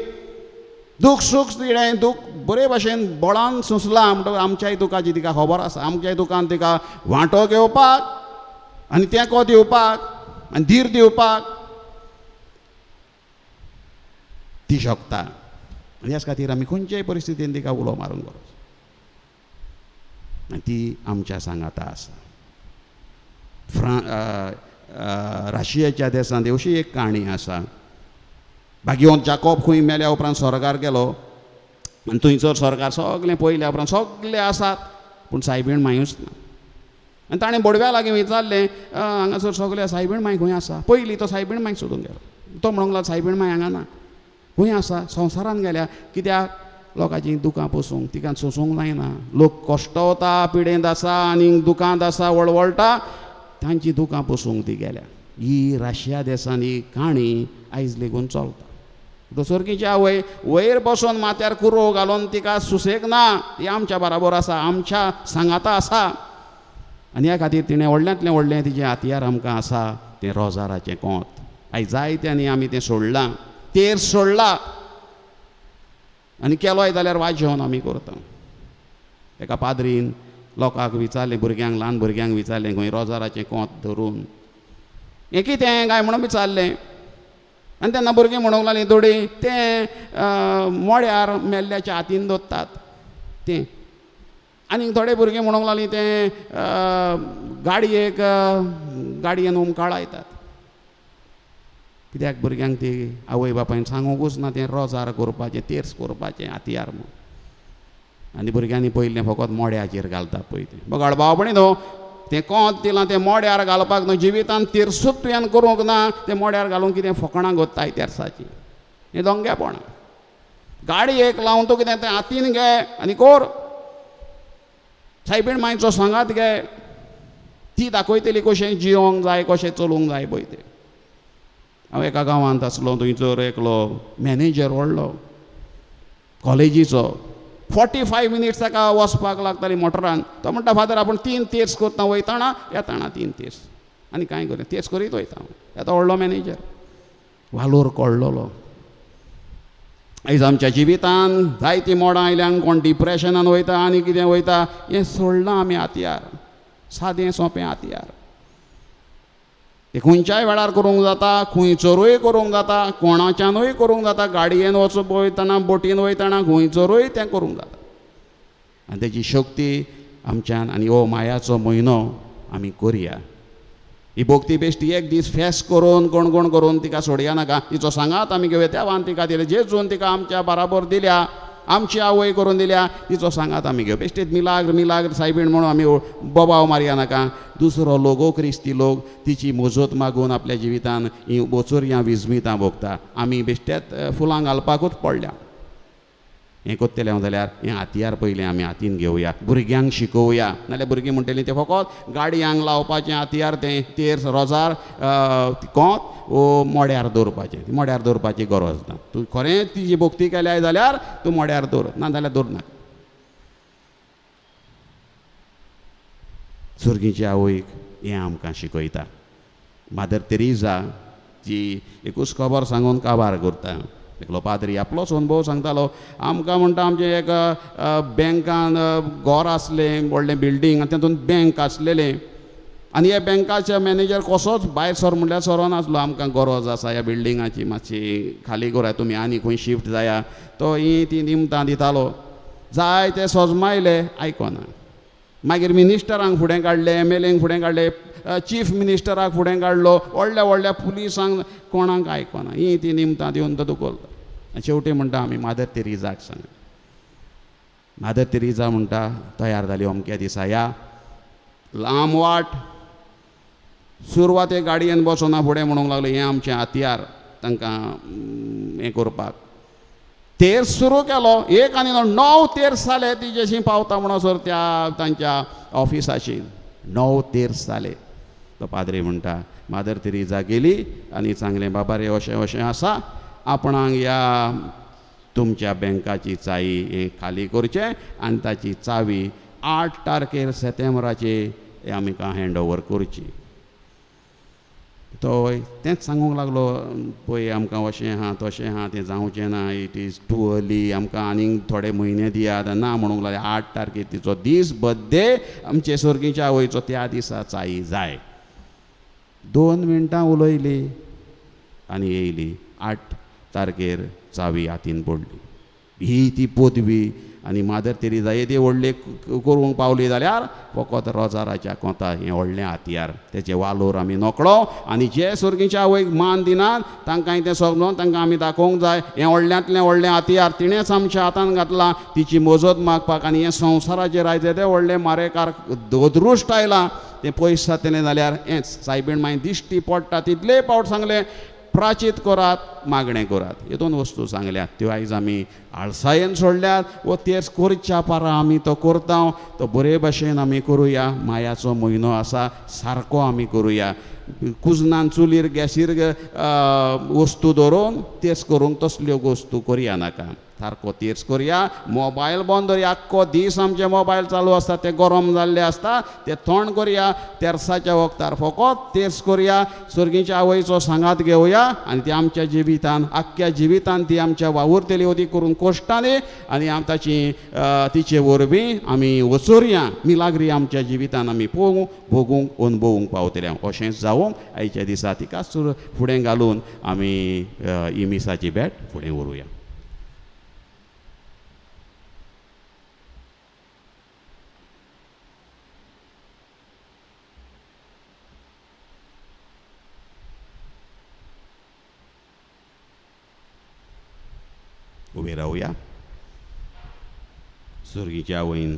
दूख सूख तिणें दूख बरे भाशेन बळान सोंसलां. म्हणटकूच आमच्याय दुखाची तिका खबर आसा, आमच्याय दुखान तिका वांटो घेवपाक आनी तेंको दिवपाक आनी धीर दिवपाक ती शकता. आनी ह्याच खातीर आमी खंयच्याय परिस्थितीन तिका उलो मारूंक गरज, आनी ती आमच्या सांगाता आसा. राशियाच्या देशांत अशी एक काणी आसा. भाग्यवंत जाकोब खंय मेल्या उपरांत स्वर्गार गेलो आनी थंयसर स्वर्गार सगळें पळयल्या उपरांत सगळे आसात पूण सायबीण मायूच ना. आनी ताणें बोडव्या लागीं विचारलें हांगासर सगळे सायबीण माय खंय आसा? पयलीं तो सायबीण मायक सोदूंक गेलो. तो म्हणूंक लागलो सायबीण माय हांगा ना, खंय आसा? संवसारान गेल्या. कित्याक? लोकांची दुकां पोसूंक, तिका सोंसूंक जायना. लोक कश्टवता, पिडेंत आसा आनी दुकांत आसा, वळवळटा, तांची दुकां पोसूंक ती गेल्या. ही राशिया देशांत ही काणी आयज लेगून चलता. दोसरकीची आवय वयर बसून माथ्यार कुरो घालून तिका सुसेग ना, ती आमच्या बराबर आसा, आमच्या सांगाता आसा. आनी ह्या खातीर तिणें व्हडल्यांतलें व्हडलें तिचें हातयार आमकां आसा तें रोजाराचें कोंत. आयज जायत्यांनी आमी तें सोडलां, तेर सोडला आनी केलोय जाल्यार वाजेवन आमी करता. एका पाद्रीन लोकांक विचारलें, भुरग्यांक, ल्हान भुरग्यांक विचारलें खंय रोजाराचें कोंत धरून हें कितें काय म्हणून विचारलें. आनी तेन्ना भुरगीं म्हणूंक लागलीं थोडीं तें मोड्यार मेल्ल्याच्या हातीन दवरतात तें. आनी थोडे भुरगीं म्हणूंक लागलीं तें गाडयेक गाडयेन उमकाळायतात. कित्याक भुरग्यांक ती आवय बापायन सांगूंकूच ना तें रोजार करपाचें, तेर्स करपाचें हातयार म्हूण. आनी भुरग्यांनी पयलें फकत मोड्याचेर घालतात पळय तें. बगाड भावपणी न्हू तें कोंत दिलां तें मोड्यार घालपाक न्हू, जिवितान तेर्सूच तुवें करूंक ना, तें मोड्यार घालूंक कितें फकणां गोत्ताय तेर्साचीं, हें दोंगेपण. गाडयेक लावन तूं कितें तें हातीन घे आनी कोर, सायबीण मांयचो सांगात घे, ती दाखयतली कशें जियोंक जाय, कशें चलूंक जाय पळय तें. हांव एका गांवांत आसलो, थंयसर एकलो मॅनेजर व्हडलो कॉलेजीचो, 45 मिनट्स ताका वचपाक लागताली मोटरान. तो म्हणटा फादर आपूण 3 तेर्स करता वयताना येताना 3 तेर्स आनी कांय करिना, तेर्स करीत वयता हांव. येता व्हडलो मॅनेजर. वालोर कळ्ळलो. आयज आमच्या जिवितान जायतीं मोडां आयल्यान, कोण डिप्रेशनान वयता आनी कितें वयता, हें सोडलां आमी हातयार, सादें सोंपें हातयार. तें खंयच्याय वेळार करूंक जाता, खंयचरूय करूंक जाता, कोणाच्यानूय करूंक जाता, गाडयेन वचूंक वयतना, बोटीन वयतना, खंयचरूय तें करूंक जाता. आनी तेजी शक्ती आमच्यान आनी हो मायाचो म्हयनो आमी करया. ही भोक्ती बेश्टी एक दीस फेस करून कोण कोण करून तिका सोडया नाका. तिचो सांगात आमी घेवया. देवान तिका दिले, जेजून तिका आमच्या बराबर दिल्या, आमची आवय करून दिल्या, तिचो सांगात आमी घेवया. बेश्टीत मिलाग्र मिलाग्र सायबीण म्हणून आमी बोबाव मारया नाका. दुसरो लोक, ओ क्रिस्ती लोक तिची मोजत मागून आपल्या जिवितान ही बोचोरयां विजमितां भोगता. आमी बेश्टेत फुलां घालपाकूच पडल्या. हें कोत्तलें हांव जाल्यार हें हातयार पयलें आमी हातीन घेवया, भुरग्यांक शिकोवया. नाल्यार भुरगीं म्हणटलीं तें फकत गाडयांक लावपाचें हातयार, तें तेर रोजार कोंत वो मोड्यार दवरपाचें. मोड्यार दवरपाची गरज ना. तूं खरें तिजी भक्ती केल्याय जाल्यार तूं मोड्यार दवर, ना जाल्यार दवर नाका. सुर्गीची आवयक हें आमकां शिकयता. मादर तेरेजा जी एकूच खबर सांगून काबार करता. एकलो पाद्री आपलोच अनुभव सांगतालो आमकां. म्हणटा आमचें एक बँकान घर आसलें, व्हडलें बिल्डींग, आनी तातूंत बँक आसलेलें. आनी ह्या बँकाचे मॅनेजर कसोच भायर सर म्हणल्यार सरनासलो. आमकां गरज आसा ह्या बिल्डिंगाची, मातशी खाली करात तुमी, आनी खंय शिफ्ट जाया. तो ही ती निमतां दितालो. जाय ते सजमायले, आयकना. मागीर मिनिस्टरांक फुडें काडले, एम एल एंक फुडें काडले, चीफ मिनिस्टराक फुडें काडलो, व्हडल्या व्हडल्या पुलिसांक, कोणाक आयकना. ही ती निमतां दिवन तो दुखोलता. शेवटी म्हणटा आमी मादर तेरेजाक सांग. मादर तेरेजा म्हणटा तयार जाली अमक्या दिसा या. लांब वाट, सुरवाते गाडयेन बसोना फुडें म्हणूंक लागलो हें आमचें हातयार तांकां हें करपाक. तेर सुरू केलो, एक आनी 9 तेर्स जाले तिजेशी पावता म्हणसर त्या तांच्या ऑफिसाशी 9 तेर्स जाले. तो पाद्री म्हणटा मादर तेरेजा गेली आनी सांगलें, बाबा रे अशें अशें आसा, आपणाक ह्या तुमच्या बँकाची चावी हें खाली करचें आनी ताची चावी 8 तारखेर सेतेंब्राचे हें आमकां हँड ओवर करची. तो तेंच सांगूंक लागलो, पळय आमकां अशें आहा तशें आहा, तें जावचें ना, it is too early, आमकां आनीक थोडे म्हयने दियात. ना म्हणूंक लागले. 8 तारखेर तिचो दीस, बड्डे आमचे सर्गीच्या आवयचो, त्या दिसा चावी जाय. 2 मिनटां उलयली आनी येयली. 8 तारखेर चावी हातीन पडली. ही ती पदवी आनी मादर तेरेजा येदी व्हडली करूंक पावली जाल्यार फकत रोजाराच्या कोंता हें व्हडलें हातयार, तेचे वालोर आमी नकळो. आनी जे सर्गीच्या आवयक मान दिनात तांकां तें सगळो तांकां आमी दाखोवंक जाय. हें व्हडल्यांतलें व्हडलें हातयार तिणेंच आमच्या हातान घातलां, तिची मजत मागपाक. आनी हें संवसाराचेर आयज येदें व्हडलें मारेकार दृश्ट आयलां, तें पयस जातलें जाल्यार हेंच सायबीण मागीर दिश्टी पडटा. तितलेय पावट सांगलें, प्राचीत करात, मागणें करात, ह्यो 2 वस्तू सांगल्यात. त्यो आयज आमी आळसायेन सोडल्यात वो तेच करच्या पारा आमी तो करता, तो बरे भाशेन आमी करुया. मायाचो म्हयनो आसा, सारको आमी करुया. कुजनान चुलीर गॅसीर वस्तू दवरून तेच करूंक तसल्यो वस्तू करया नाका. सारको तेर्स करया. मोबायल बंद दवरया. आख्खो दीस आमचे मोबायल चालू आसता, ते गरम जाल्ले आसता, ते थंड करया. तेर्साच्या वखदार फकत तेर्स करया. सर्गीच्या आवयचो सांगात घेवया आनी ती आमच्या जिवितान, आख्ख्या जिवितान ती आमच्या वावुरतली अदीक करून कोश्टांनी आनी ताची तिचे वरवीं आमी वचोरया. मिलाग्री आमच्या जिवितान आमी पळोवंक, भोगूंक, अनुभवूंक पावतले. अशेंच जावंक आयच्या दिसा तिका फुडें घालून आमी ही मिसाची भेट फुडें व्हरुया. उबे रावया. सर्गीच्या आवयन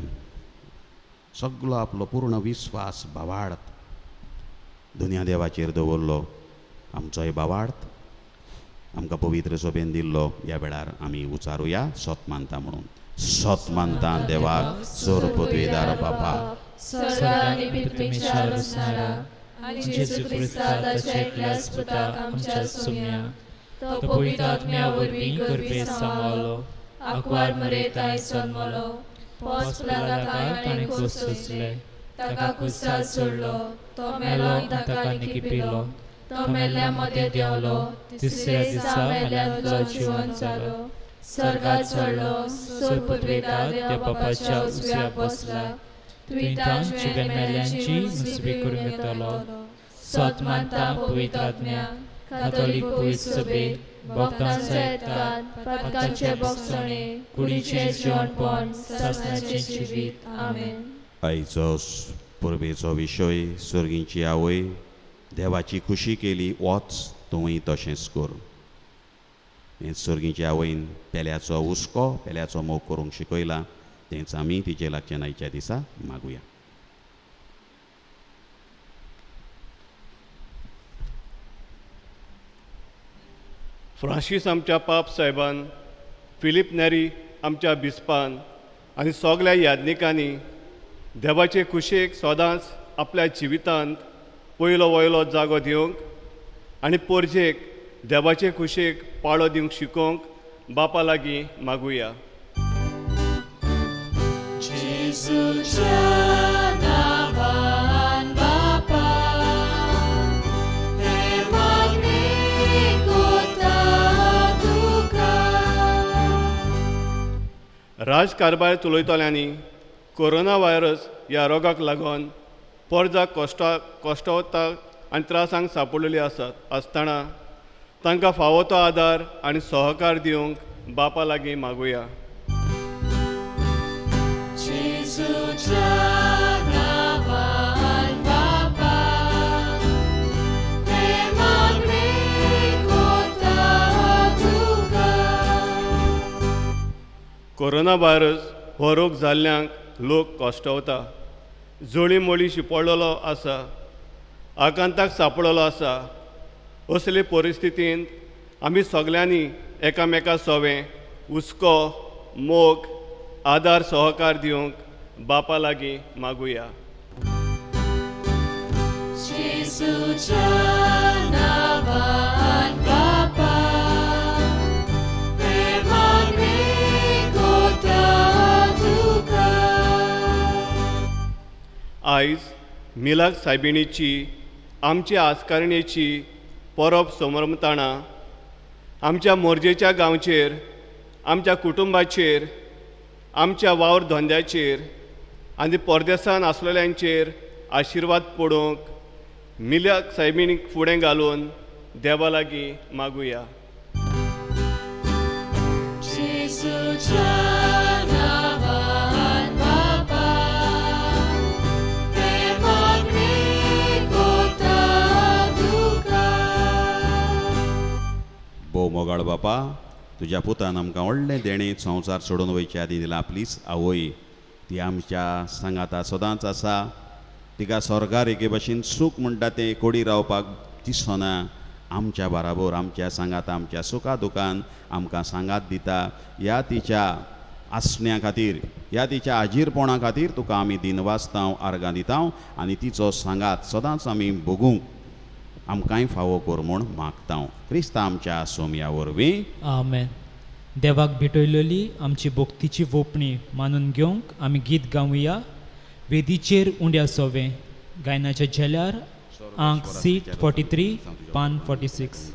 सगलो आपलो पूर्ण विस्वास भावार्थ दुनिया देवाचेर दवरलो. आमचोय भावार्थ आमकां पवित्र सोबेन दिल्लो. ह्या वेळार आमी उचारुया सत मानता म्हणून. सत मानता देवाक सर पदवीदार बापा, तो पवित्र आत्म्या वरवीं गर्भे सांबाळलो, आंकवार मरेताय जल्मलो, पोस पिलाताक ताणें खोस सोंसले, ताका कुसाल सोडलो, तो मेलो आनी ताका निकिपिलो, तो मेल्ल्या मदें देंवलो, तिसऱ्या दिसा मेल्ल्यांतलो जिवन जालो, स्वर्गात चडलो, सोरपुतवेदा देव बापाच्या उजव्या बसला, तुयतान जिवन मेल्ल्यांची मुसबी करून घेतलो. सोत मानता पवित्र आत्म्या, कातोलीक पवित्र सभेक, भक्तांचो एकतान, पातकांचे बोगसणे, कुडीचें जिवनपण, सासणाचें जिवीत. आमेन. आयचो परबेचो विशय सर्गींची आवय देवाची खुशी केली, वच तूंय तशेंच कर. हें सर्गींची आवयन पेल्याचो हुस्को, पेल्याचो मोग करूंक शिकयला, तेंच आमी तिचे लागच्यान आयच्या दिसा मागुया. फ्रांसीस आमच्या पाप साहेबान, फिलीप नेरी आमच्या बिस्पान आनी सगल्या याज्ञिकांनी देवाचे खुशेक सदांच आपल्या जिवितांत पयलो वयलो जागो दिवंक आनी पोरजेक देवाचे खुशेक पाळो दिवंक शिकोवंक बापा लागीं मागुया. राजकारभार चलयतल्यांनी कोरोना व्हायरस ह्या रोगाक लागून पोरजा कश्टवता आनी त्रासांक सांपडलेली आसात आसतना तांकां फावो तो आदार आनी सहकार दिवंक बापा लागीं मागुया. कोरोना व्हायरस हो रोग जाल्ल्यांक लोक कश्टवता, जोळी मोळी शिपडलेलो आसा, आकांताक सांपडलेलो आसा. असले परिस्थितींत आमी सगल्यांनी एकामेका सोवें हुस्को, मोग, आदार, सहकार दिवंक बापा लागीं मागुया. आयज मिलाक सायबिणीची आमची आस्कारणेची परब समरमताना आमच्या मोरजेच्या गांवचेर, आमच्या कुटुंबाचेर, आमच्या वावर धंद्याचेर आनी परदेसान आसलेल्यांचेर आशिर्वाद पडोवंक मिलाक सायबिणीक फुडें घालून देवा लागीं मागुया. भोव मोगाळ बापा, तुज्या पुतान आमकां व्हडलें देणें संवसार सोडून वयचे आदीं दिलां आपलीच आवय. ती आमच्या सांगाता सदांच आसा. तिका स्वर्गार एके भशेन सूख म्हणटा तें कोडी रावपाक दिसना. आमच्या बाराबोर, आमच्या सांगाता, आमच्या सुखा दुखान आमकां सांगात दिता. ह्या तिच्या आसण्या खातीर, ह्या तिच्या आजीरपणा खातीर तुका आमी दिनवासतांव, आर्गां दितांव आनी तिचो सांगात सदांच आमी भोगूंक आमकांय फावो कर म्हूण मागतांव. क्रिस्ता आमच्या सोमया वरवीं. आमेन. देवाक भेटयलेली आमची भक्तीची वोपणी मानून घेवंक आमी गीत गावया. वेदीचेर उंड्या सोवे गायनाच्या झेल्यार आंक सीट 43 पान 46.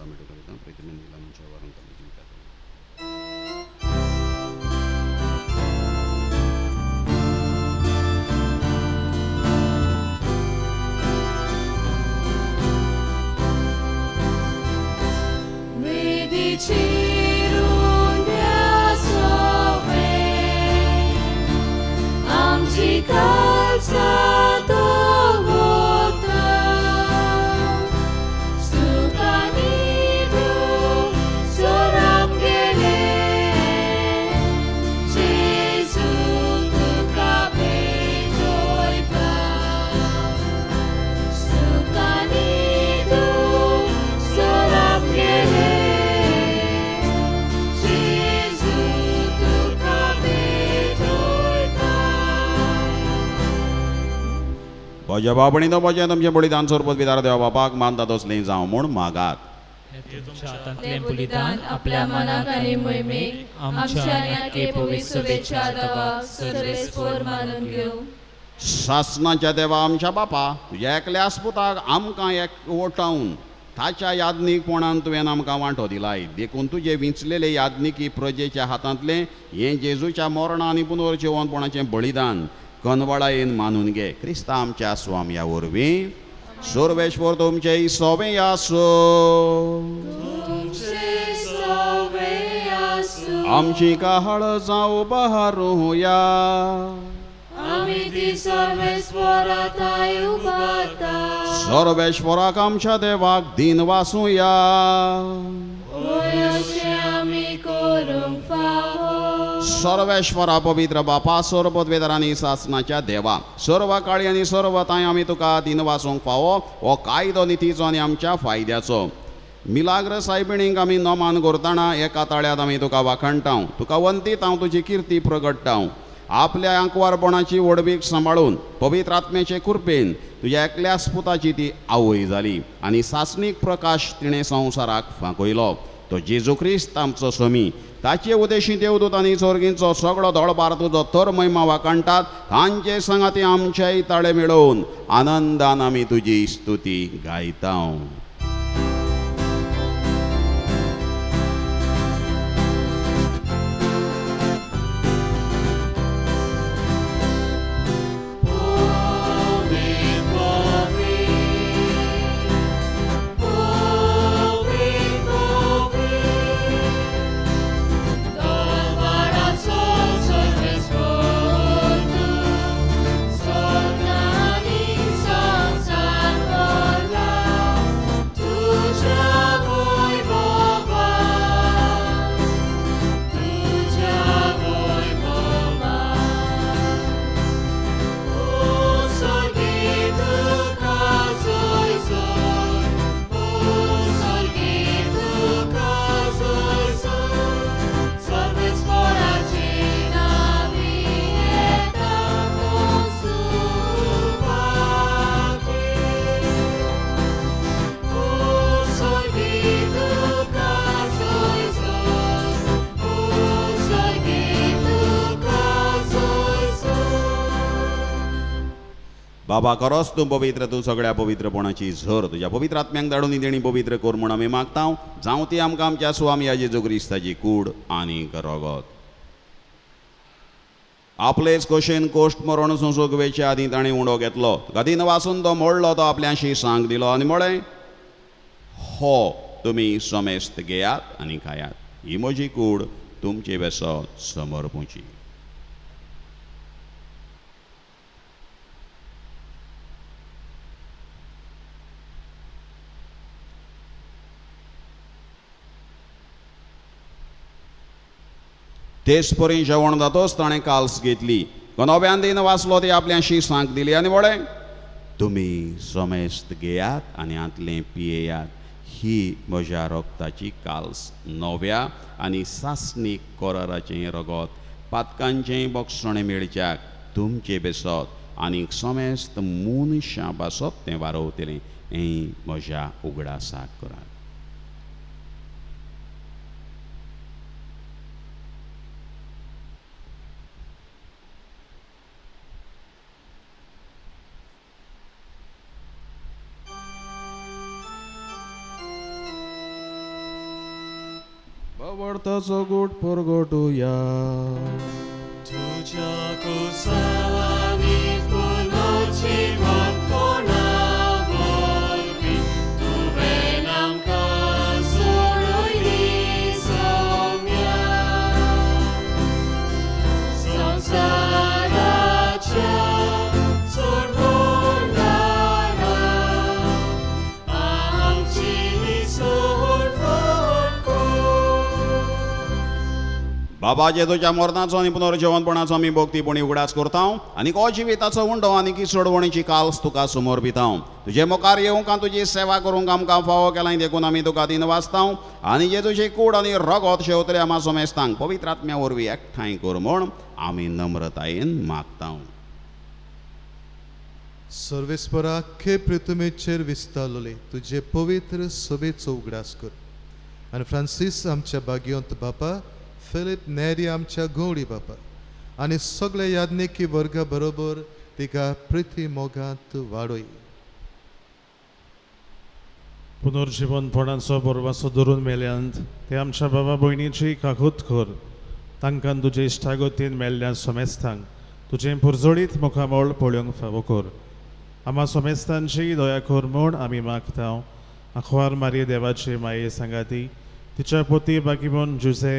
म्हज्या बापणी म्हजें तुमचें बलिदान सोरपत विदार देवा बापाक मानता तसलें जावं म्हूण मागात. हातांतलें बलिदान आपल्या मनाक आनी मोहिमेक आमच्या आनी पवित्र सभेच्या देवाक सर्वेस्पर मानून घेवं. सासणाच्या देवा आमच्या बापा, तुज्या एकल्या पुताक आमकां एक ओटावन ताच्या याज्ञीकपणान तुवें आमकां वांटो दिलाय, देखून तुजे विंचलेले याज्ञिकी प्रजेच्या हातांतलें हें जेजूच्या मरणा आनी पुनर्जिवनपणाचें बलिदान कनवळायेन मानून घे क्रिस्ता आमच्या स्वाम्या वरवीं। सर्वेश्वर तुमचे सोवे आसो, आमची काहळ जावं बहारुया। सर्वेश्वराक आमच्या देवाक दिन वासुया। सर्वेश्वरा पवित्र बापा, सर्वपदवेदार आनी सासनाच्या देवा, सर्व काळी आनी सर्व तांय आमी तुका दिन वासूंक फावो हो कायदो नितीचो आनी आमच्या फायद्याचो। मिलाग्र सायबिणींक आमी नमान करतना एका ताळ्यांत आमी तुका वाखणटाव, तुका वंतीत हांव तुजी किर्ती प्रगटटाव। आपल्या आंकवारपणाची व्हडवीक सांबाळून पवित्र आत्म्याचे कृपेन तुज्या एकल्याच पुताची ती आवय जाली आनी सासणीक प्रकाश तिणें संवसाराक फांकयलो। तो जेजू क्रिस्त आमचो स्वामी, ताचे उदेशी देवदूत आनी स्वर्गींचो सगळो दळबार तुजो तर महिमा वाखाणटात, तांचे सांगाती आमच्याय ताळे मेळोवन आनंदान आमी तुजी स्तुती गायता। बाबा खरोच तूं पवित्र, तूं सगळ्या पवित्रपणाची झर, तुज्या पवित्र आत्म्यांक धाडून देणी पवित्र कर म्हूण आमी मागता। जावं ती आमकां आमच्या स्वामी जेजू क्रिस्ताची कूड आनी रगत। आपलेच कशेन कोश्ट मरण सोंसूंक वेचे आदीं ताणें उंडो घेतलो, गदीन वासून तो मोडलो, तो आपल्याशी सांग दिलो आनी म्हळें, हो तुमी समेस्त घेयात आनी खायात, ही म्हजी कूड तुमचे वेसत समर्पुची। तेच परी जेवण जातोच ताणें काल्स घेतली, नव्यान दिन वाचलो, ती आपल्याशी सांग दिली आनी म्हळें, तुमी समेस्त घेयात आनी हांतलें पियेयात, ही म्हज्या रगताची काल्स, नव्या आनी सासणीक कराराचें रगत, पातकांचें बक्षणें मेळच्याक तुमचें बेसत आनी समेस्त मनशां पासत तें वारवतलें, हें म्हज्या उगडासाक करात। बावडताचो गोट परगटुया, तुज्या कोसांनी पुनर्जिवनपणा वरवीं तुवें आमकां सोडयली सौम्या, संवसाराच्या सोडवणारा आमची सोडवण कर। बाबा जेजूच्या मरणाचो आनी पुनर्जिवनपणाचो आमी भक्तीपणी उगडास करता आनी को जिविताचो उंडो आनी की सोडवणीची काल्स तुका समर्पिता। तुजे मुखार येवंक आनी तुजी सेवा करूंक आमकां फावो केलां, देखून आमी तुका दिन वाचता आनी जेजूची कूड आनी रगत शेवतले आमा समेस्तांक पवित्र आत्म्या वरवीं एकठांय कर म्हूण आमी नम्रतायेन मागता। सर्वेस्परा आख्खे पृथ्वीचेर विस्तारले तुजे पवित्र सभेचो उगडास कर आनी फ्रांसीस आमच्या बागियोंत बापा, फिलीप नेरी आमच्या गवळी बापा आनी सगळे याज्ञिकी वर्गा बरोबर तिका प्रिती मोगांत वाडय। पुनर्जिवनपणाचो बरवासो धरून मेल्यांत ते आमच्या बाबा भयणीची काकूत कर. तांकां तुजे इश्टागतीन मेल्ल्या सोमेस्तांक तुजें पुरजोळीत मुखामळ पळोवंक फावो कर. आमा सोमेस्तांची दया कर म्हूण आमी मागता. आखवार मारी देवाची माये सांगाती तिच्या पोती बागीबन जुझे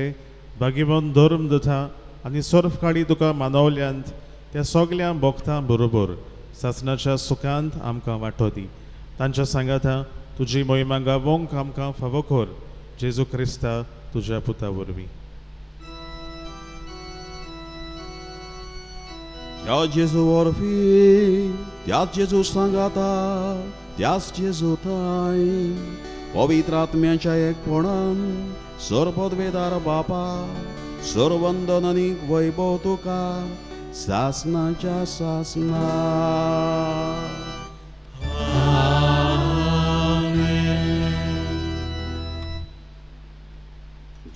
बागीबन धर्म दुथा आनी सर्फ काळी तुका मानवल्यांत त्या सगल्या भक्तां बरोबर सासणाच्या सुखांत आमकां वांटो दी. तांच्या सांगाता तुजी मोहिमा गावोंक आमकां फावो कर. जेजू क्रिस्ता तुज्या पुता वरवीं. त्या जेजू वरवीं, त्याच जेजू सांगाता, त्याच जेजू थांय पवित्र आत्म्याच्या एकपणान सर्वपदवेदार बापा सर्वंदन आनी वैभव तुका सासनाच्या सासना.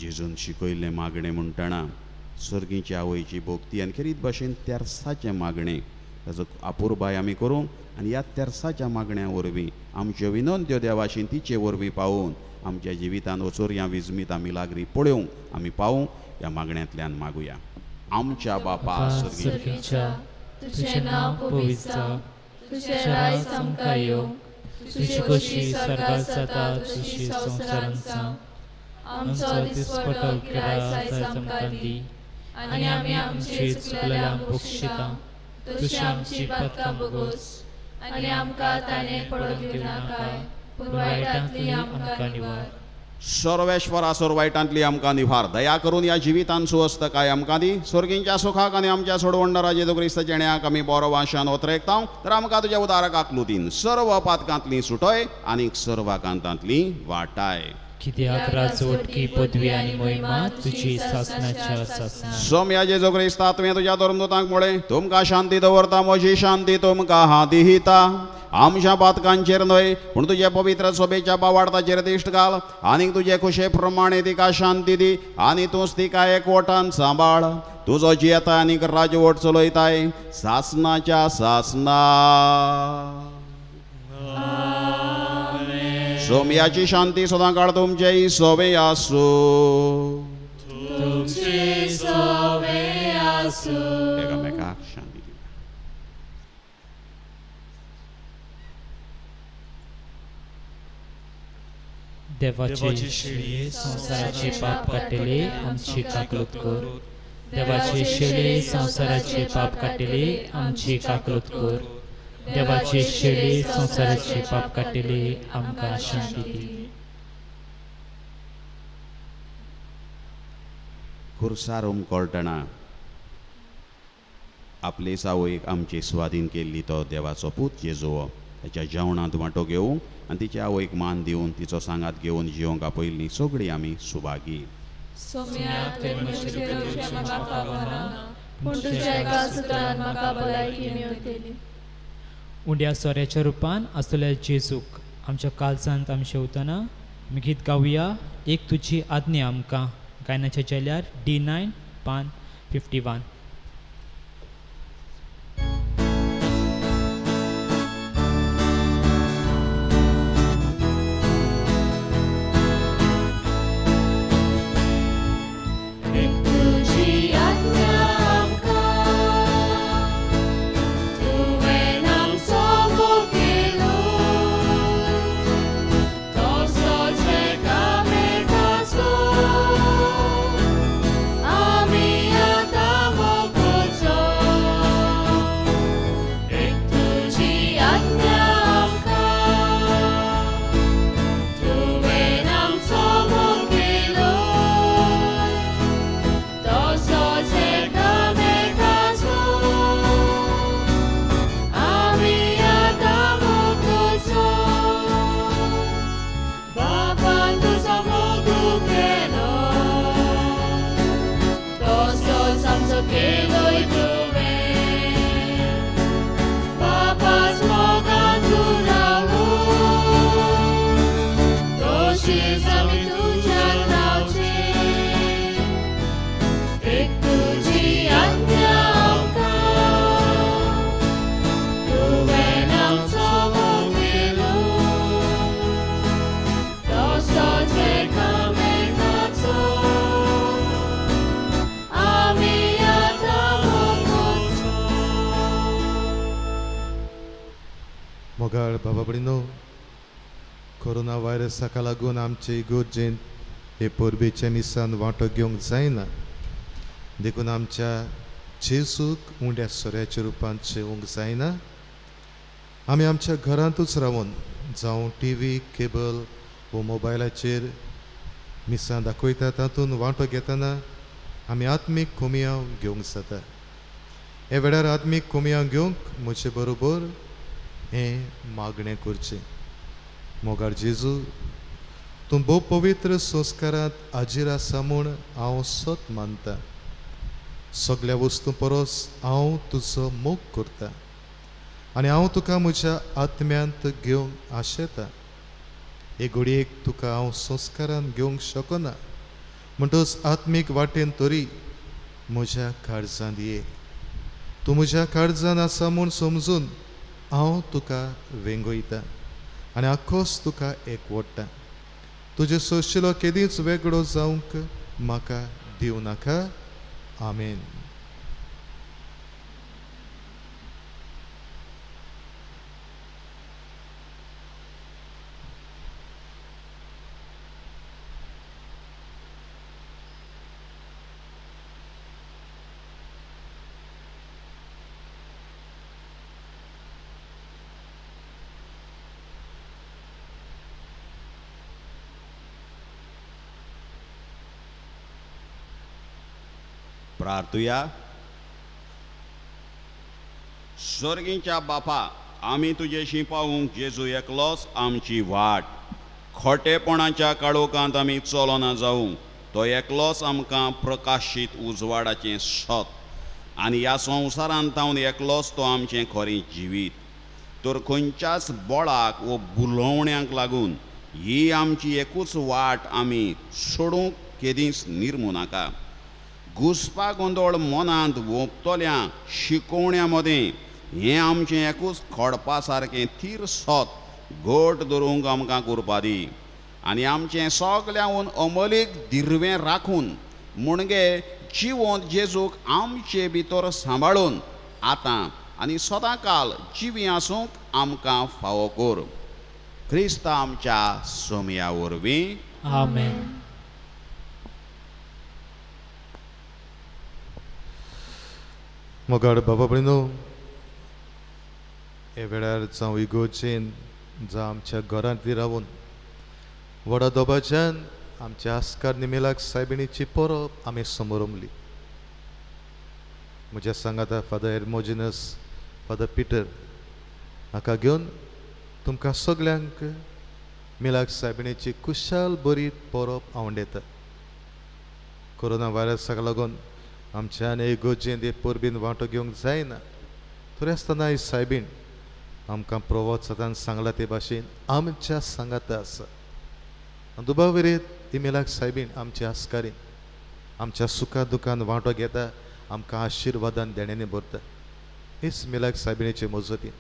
जेजून शिकयल्लें मागणें म्हणटना सर्गीच्या आवयची भक्ती आनी खेरीत भाशेन तेर्साचें मागणें ताजो अपुरबाय आमी करूंक आनी ह्या तेर्साच्या मागण्या वरवीं आमच्यो विनंत्यो देवाशी तिचे वरवीं पावोवन आमच्या जिवितान वचोरया विजमीत आमी लागरी पळोवंक आमी पावूंक ह्या मागण्यांतल्यान मागुया. आमच्या बापा सर्गीच्या, तुझें नांव पवित्र जावं, तुझें राज आमकां येवं, तुजी खोशी स्वर्गात जाता तशी संवसारांत जावं. आमचो दिसपटो गिरास आयज आमकां दी आनी आमी आमचे चुकलेल्यांक बक्षिता तशी आमची पातकां भोगोस आनी आमकां ताणें पडून दिवं नाका पूण वायटांतली आमकां निवार. सर्वेश्वरा सोर वायटांतली आमकां निवार. दया करून ह्या जिवितान सुवस्थकाय आमकां दी. स्वर्गींच्या सुखाक आनी आमच्या सोडवणदारा जेजू क्रिस्ताच्या जेण्याक आमी बरो वाशान ओतरेकता तर आमकां तुज्या उदारकाक लुतीन सर्व पातकांतली सुटय आनी सर्वाकांतांतली वाटाय. कित्याक राजवटकी पदवी आनी महिमा तुजी सासनाच्या सासना. सोम्या जेजू क्रिस्ता तुवें तुज्या धर्मदूतांक म्हळें तुमकां शांती दवरता म्हजी शांती तुमकां हांव दिता. आमच्या पातकांचेर न्हय पूण तुज्या पवित्र सोबेच्या बावाडताचेर दिश्ट घाल आनीक तुजे खुशे प्रमाणे तिका शांती दी आनी तूंच तिका एकवटान सांबाळ. तुजो जियेता आनीक राजवट चलयताय सासनाच्या सासना. सोम्याची शांती सदां काळ तुमचेय सोवे आसूं. एकामेकाक शांती दिवया. देवाचे शेळये संवसाराचे पाप काडटले आमची काकलूत कर. देवाचे शेळये संवसाराचे पाप काडटले आमची काकलूत कर. देवाचे शेळये संवसाराचे पाप काडटले आमकां शांती दी. खुर्सार उमकळटना आपले सावयक आमचे स्वाधीन केल्ली तो देवाचो पूत जेजू ताच्या जेवणांत वांटो घेवंक आनी तिच्या आवयक मान दिवन तिचो सांगात घेवन जिवंक आपयल्ली सगळीं आमी सुभागी. उंड्या सोऱ्याच्या रुपान आसलेल्या जेजूक आमच्या कालसांत आमी शेवतना आमी गीत गावया एक तुजी आज्ञा आमकां गायनाच्या जेल्यार D9 पान 51. Ami मोगाळ बाबा भयणीनो, कोरोना व्हायरसाका लागून आमचे इगोर्जेंत हे परबेच्या मिसान वांटो घेवंक जायना, देखून आमच्या जेजूक उंड्या सोऱ्याच्या रुपान जेवंक जायना। आमी आमच्या घरांतूच रावन जावं टी व्ही, केबल वो मोबायलाचेर मिसां दाखयता तातूंत वांटो घेतना आमी आत्मीक कोमियांव घेवंक जाता। हे वेळार आत्मीक कोमियांव घेवंक म्हजे बरोबर हें मागणें करचें। मोगाळ जेजू, तूं भोव पवित्र संस्कारांत हाजीर आसा म्हूण हांव सत मानता। सगल्या वस्तूं परस हांव तुजो मोग करता आनी हांव तुका म्हज्या आत्म्यांत घेवंक आशेता। हे घडयेक तुका हांव संस्कारान घेवंक शकना, म्हणटच आत्मीक वाटेन तरी म्हज्या काळजांत ये। तूं म्हज्या काळजान आसा म्हूण समजून हांव तुका वेंगयता आनी आखोस तुका एकवडटा। तुजे सोशिलो केदींच वेगळो जावंक म्हाका दिवं नाका। आमेन। प्रार्थुया। स्वर्गींच्या बापा, आमी तुजेशी पावूंक जेजू एकलोच आमची वाट। खोटेपणाच्या काळोखांत आमी चलना जावूं, तो एकलोच आमकां प्रकाशीत उजवाडाचें सत आनी ह्या संवसारांत तावन एकलोच तो आमचें खरें जिवीत। तर खंयच्याच बळाक वो बुलोवण्याक लागून ही आमची एकूच वाट आमी सोडूंक केदींच निर्मू नाका। घुसपा गोंदळ मनांत वोंपतल्या शिकोवण्या मदें हें आमचें एकूच खडपा सारकें थीर सत घट धरूंक आमकां कुरपा दी आनी आमचें सगल्यांहून अमलीक दिरवें राखून म्हणगे जिवंत जेजूक आमचे भितर सांबाळून आतां आनी सदां काल जिवी आसूंक आमकां फावो कर। क्रिस्त आमच्या सोमया वरवीं। आमेन। मोगाळ बाबा भयणीनो, हे वेळार जावं इगोर्जेन जावं आमच्या घरांत रावन व्हडा दबाज्यान आमच्या आस्कार निमेलाक सायबिणीची परब आमी समरमली। म्हज्या सांगाता फादर एर्मोजिनस, फादर पिटर हाका घेवन तुमकां सगल्यांक मिलाक सायबिणीची कुशाल बरी परब आवडटा। कोरोना व्हायरसाक लागून आमच्यान इगोर्जेंत हे परबीन वांटो घेवंक जायना, तरी आसतना ही सायबीण आमकां प्रवचनान सांगला ते भाशेन आमच्या सांगाता आसा। दुबावरेत ही मिलाक सायबीण आमच्या आस्कारीन आमच्या सुखा दुखान वांटो घेता, आमकां आशिर्वादान देण्यांनी भरता। हीच मिलाक सायबिणीचे मजतीन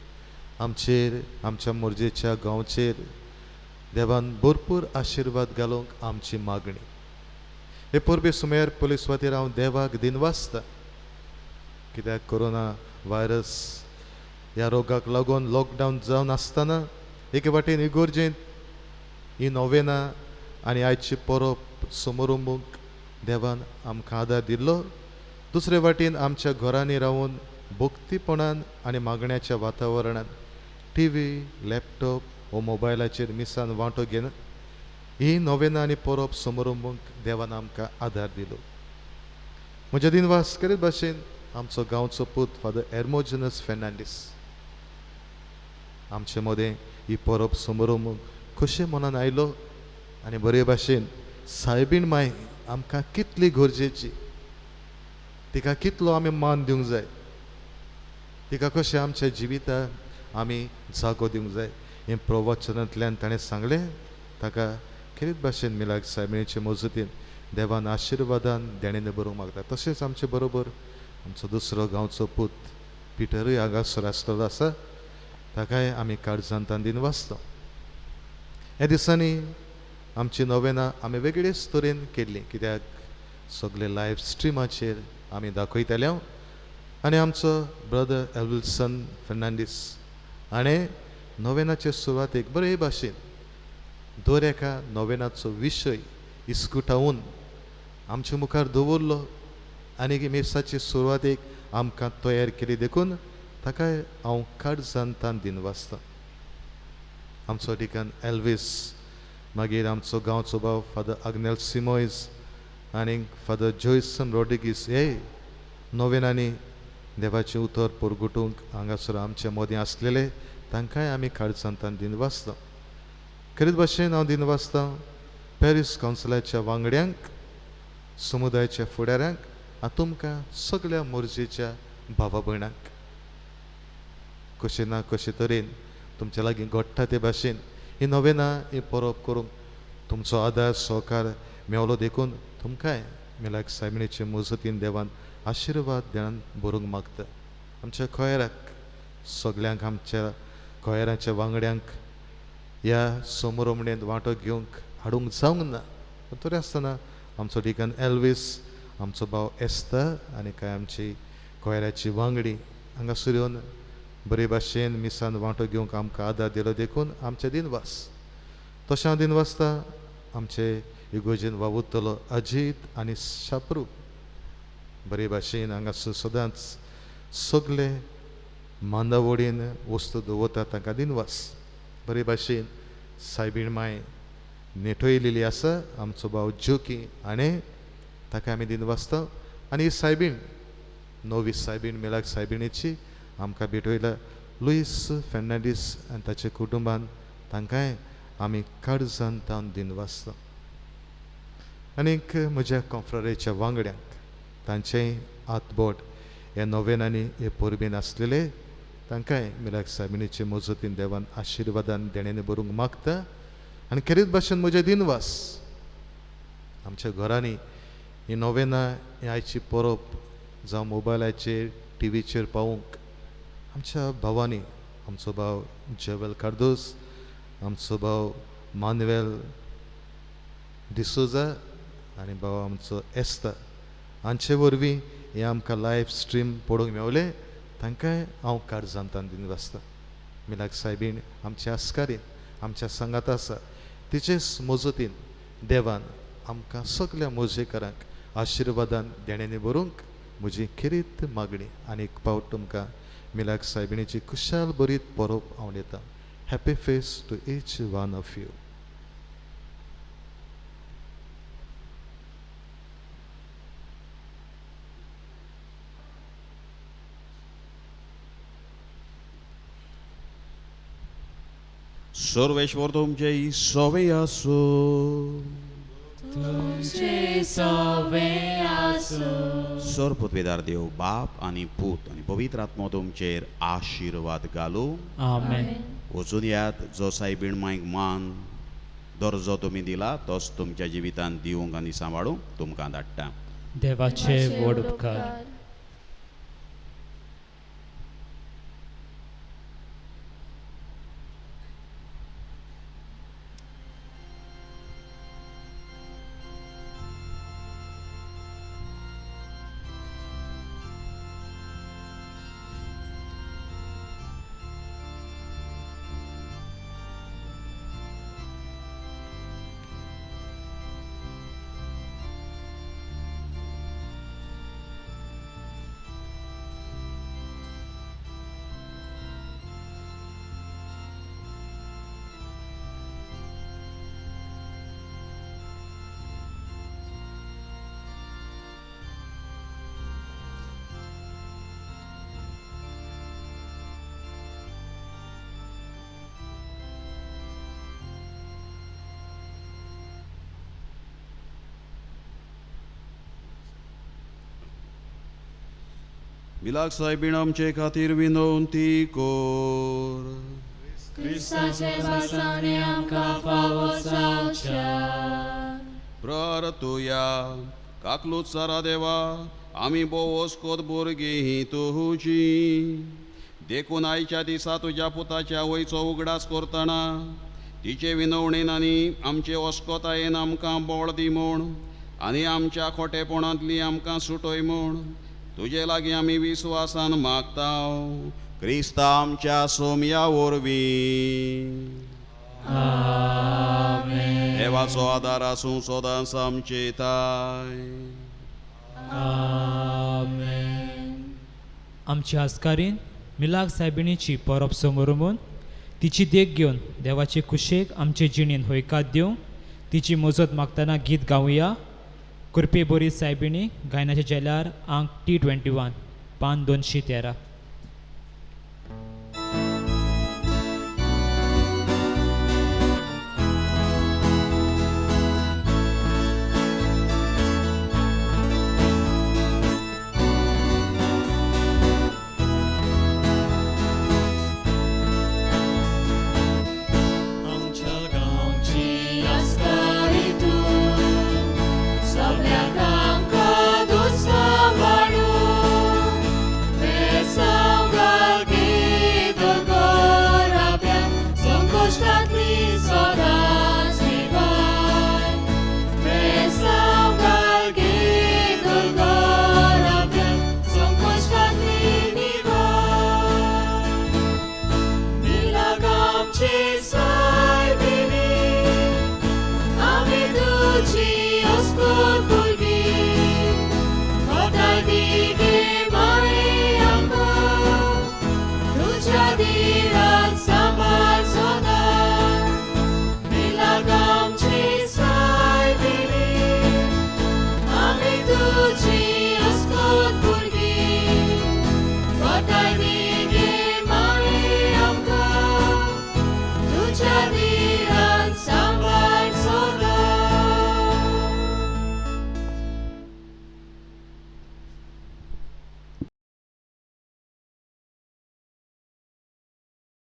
आमचेर, आमच्या मोरजेच्या गांवचेर देवान भरपूर आशिर्वाद घालूंक आमची मागणी। हे परबे सुमेर पुलीस वातीर हांव देवाक दिनवासता, कित्याक कोरोना व्हायरस ह्या रोगाक लागून लॉकडावन जावन आसतना एके वाटेन इगोर्जेंत ही नोवेना आनी आयची परब समोरंबूंक देवान आमकां आदार दिल्लो। दुसरे वाटेन आमच्या घरांनी रावन भक्तीपणान आनी मागण्याच्या वातावरणान टी व्ही, लॅपटॉप वो मोबायलाचेर मिसान वांटो घेना ही नोवेना आनी परब समोरंबूंक देवान आमकां आदार दिलो। म्हज्या दिनवास करीत भाशेन आमचो गांवचो पूत फादर एर्मोजनस फेर्नांडीस आमचे मदें ही परब समोरंबूंक खोशे मनान आयलो आनी बरे भाशेन सायबीण माय आमकां कितली गरजेची, तिका कितलो आमी मान दिवंक जाय, तिका कशें आमच्या जिविताक आमी जागो दिवंक जाय हें प्रवचनांतल्यान ताणें सांगलें। ताका खेरीत भाशेन मिलाक सायबिणीचे मजतीन देवान आशिर्वादान देणें बरोवंक मागता। तशेंच आमचे बरोबर आमचो दुसरो गांवचो पूत पिटरूय हांगासर आसतलो आसा, ताकाय आमी काळजांतान दिनवासता। ह्या दिसांनी आमची नोवेना आमी वेगळेच तरेन केल्ली, कित्याक सगळे लायव्ह स्ट्रिमाचेर आमी दाखयताले आनी आमचो ब्रदर एल्विल्सन फेर्नांडीस हाणें नोवेनाचे सुरवातेक बरे भाशेन दर एका नोवेनाचो विशय इस्कुटावन आमचे मुखार दवरलो आनी मिसाचे सुरवातेक आमकां तयार केली देखून ताका हांव काळजान तान दिनवासता। आमचो डिकन एल्वीस, मागीर आमचो गांवचो भाव फादर आग्नेल सिमोयज आनी फादर जोयसन रॉड्रिगीस हे नोवेनांनी देवाचें उतर परगटूंक हांगासर आमचे मदीं आसलेले तांकांय आमी काळजान तान दिनवासता। खेरीत भाशेन हांव दिनवासता पॅरीस कावन्सिलाच्या वांगड्यांक, समुदायाच्या फुडाऱ्यांक आनी तुमकां सगळ्या मोर्जेच्या भावा भयणांक। कशें ना कशे तरेन तुमच्या लागीं घडटा ते भाशेन ही नोवेनां ही परब करूंक तुमचो आदार सहकार मेवलो देखून तुमकांय मिलाक सायबिणीचे मजतीन देवान आशिर्वाद ध्यान बरोवंक मागता। आमच्या खोयराक सगल्यांक, आमच्या खोयराच्या वांगड्यांक ह्या समोरमणेंत वांटो घेवंक हाडूंक जावंक ना, तरी आसतना आमचो डिकन एल्वीस, आमचो भाव एस्ता आनी कांय आमची खोयराची वांगडी हांगासर येवन बरे भाशेन मिसान वांटो घेवंक आमकां आदार दिलो देखून आमचे दिनवास। तशें हांव दिनवासता आमचे इगोजेन वावुरतलो अजीत आनी शाप्रू बरे भाशेन हांगासर सदांच सगळे मांदावडीन वस्तू दवरता तांकां दिनवास। बरे भाशेन सायबीण माय नेटयलेली आसा आमचो भाव जोकी आनी ताका आमी दिनवासता। आनी ही सायबीण नवी सायबीण मेलाक सायबिणीची आमकां भेटयला लुईस फेर्नांडीस आनी ताच्या कुटुंबान तांकांय आमी काळजान तावन दिनवासता। आनीक म्हज्या कॉन्फ्रारेच्या वांगड्यांक तांचेंय हातबोट ह्या नोवेनांनी हे परबेन आसलेले तांकांय मिलाक सायबिणीचे मजतीन देवान आशिर्वादान देण्यानी बरोवंक मागता। आनी खेरीत भाशेन म्हजें दिनवास आमच्या घरांनी ही नोवेनां ही आयची परब जावं मोबायलाचेर टिवीचेर पावोवंक आमच्या भावांनी, आमचो भाव जेवेल कार्दोस, आमचो भाव मानुएल डिसोजा आनी भाव आमचो एस्ता हांचे वरवीं हें आमकां लायव्ह स्ट्रीम पळोवंक मेवलें तांकांय हांव काळजान तान दिनवासता। मिलाक सायबीण आमच्या आस्कारीन आमच्या सांगात आसा, तिचेच मजतीन देवान आमकां सगल्या मोजेकारांक आशिर्वादान देण्यांनी बरोवंक म्हजी खेरीत मागणी। आनी एक पावट तुमकां मिलाक सायबिणीची खुशाल बरीत परब हांव दिता। Happy feast to each one of you. Sarveshwar तुमचे सवे आसो, तुमचे सवे आसो। सर्वपदवेदार देव बाप आनी पूत आनी पवित्र आत्मो तुमचेर आशिर्वाद घालू। आमेन। वचून यात जो सायबीण मायक मान दर्जो तुमी दिला तोच तुमच्या जिवितांत दिवंक आनी सांबाळूंक तुमकां धाडटा। देवाचे व्हड उपकार। मिलाक सायबीण आमचे खातीर विनवती कर। क्रिस्ताचे भासांनी आमकां फावो जावच्या। प्रार्थुया। काकलूत सारा देवा, आमी भोव भुरगीं ही तुजी, देखून आयच्या दिसा तुज्या पुताच्या आवयचो उगडास करतना तिचे विनवणेन आनी आमचे अस्कोतायेन आमकां बळ दी म्हूण आनी आमच्या खोटेपणांतली आमकां सुटय म्हूण तुजे लागीं आमी विस्वासान मागता क्रिस्ता आमच्या सोमया वरवीं. देवाचो आदार आसूं सदांच आमचे ताय. आमची आस्कारीन मिलाग सायबिणीची परब समोरमून तिची देख घेवन देवाचे कुशेक आमचे जिणेन हयकार दिवंक तिची मजत मागतना गीत गावया. कृपे बरी सायबिणी गायनाच्या जेल्यार आंक T 21 पान 213.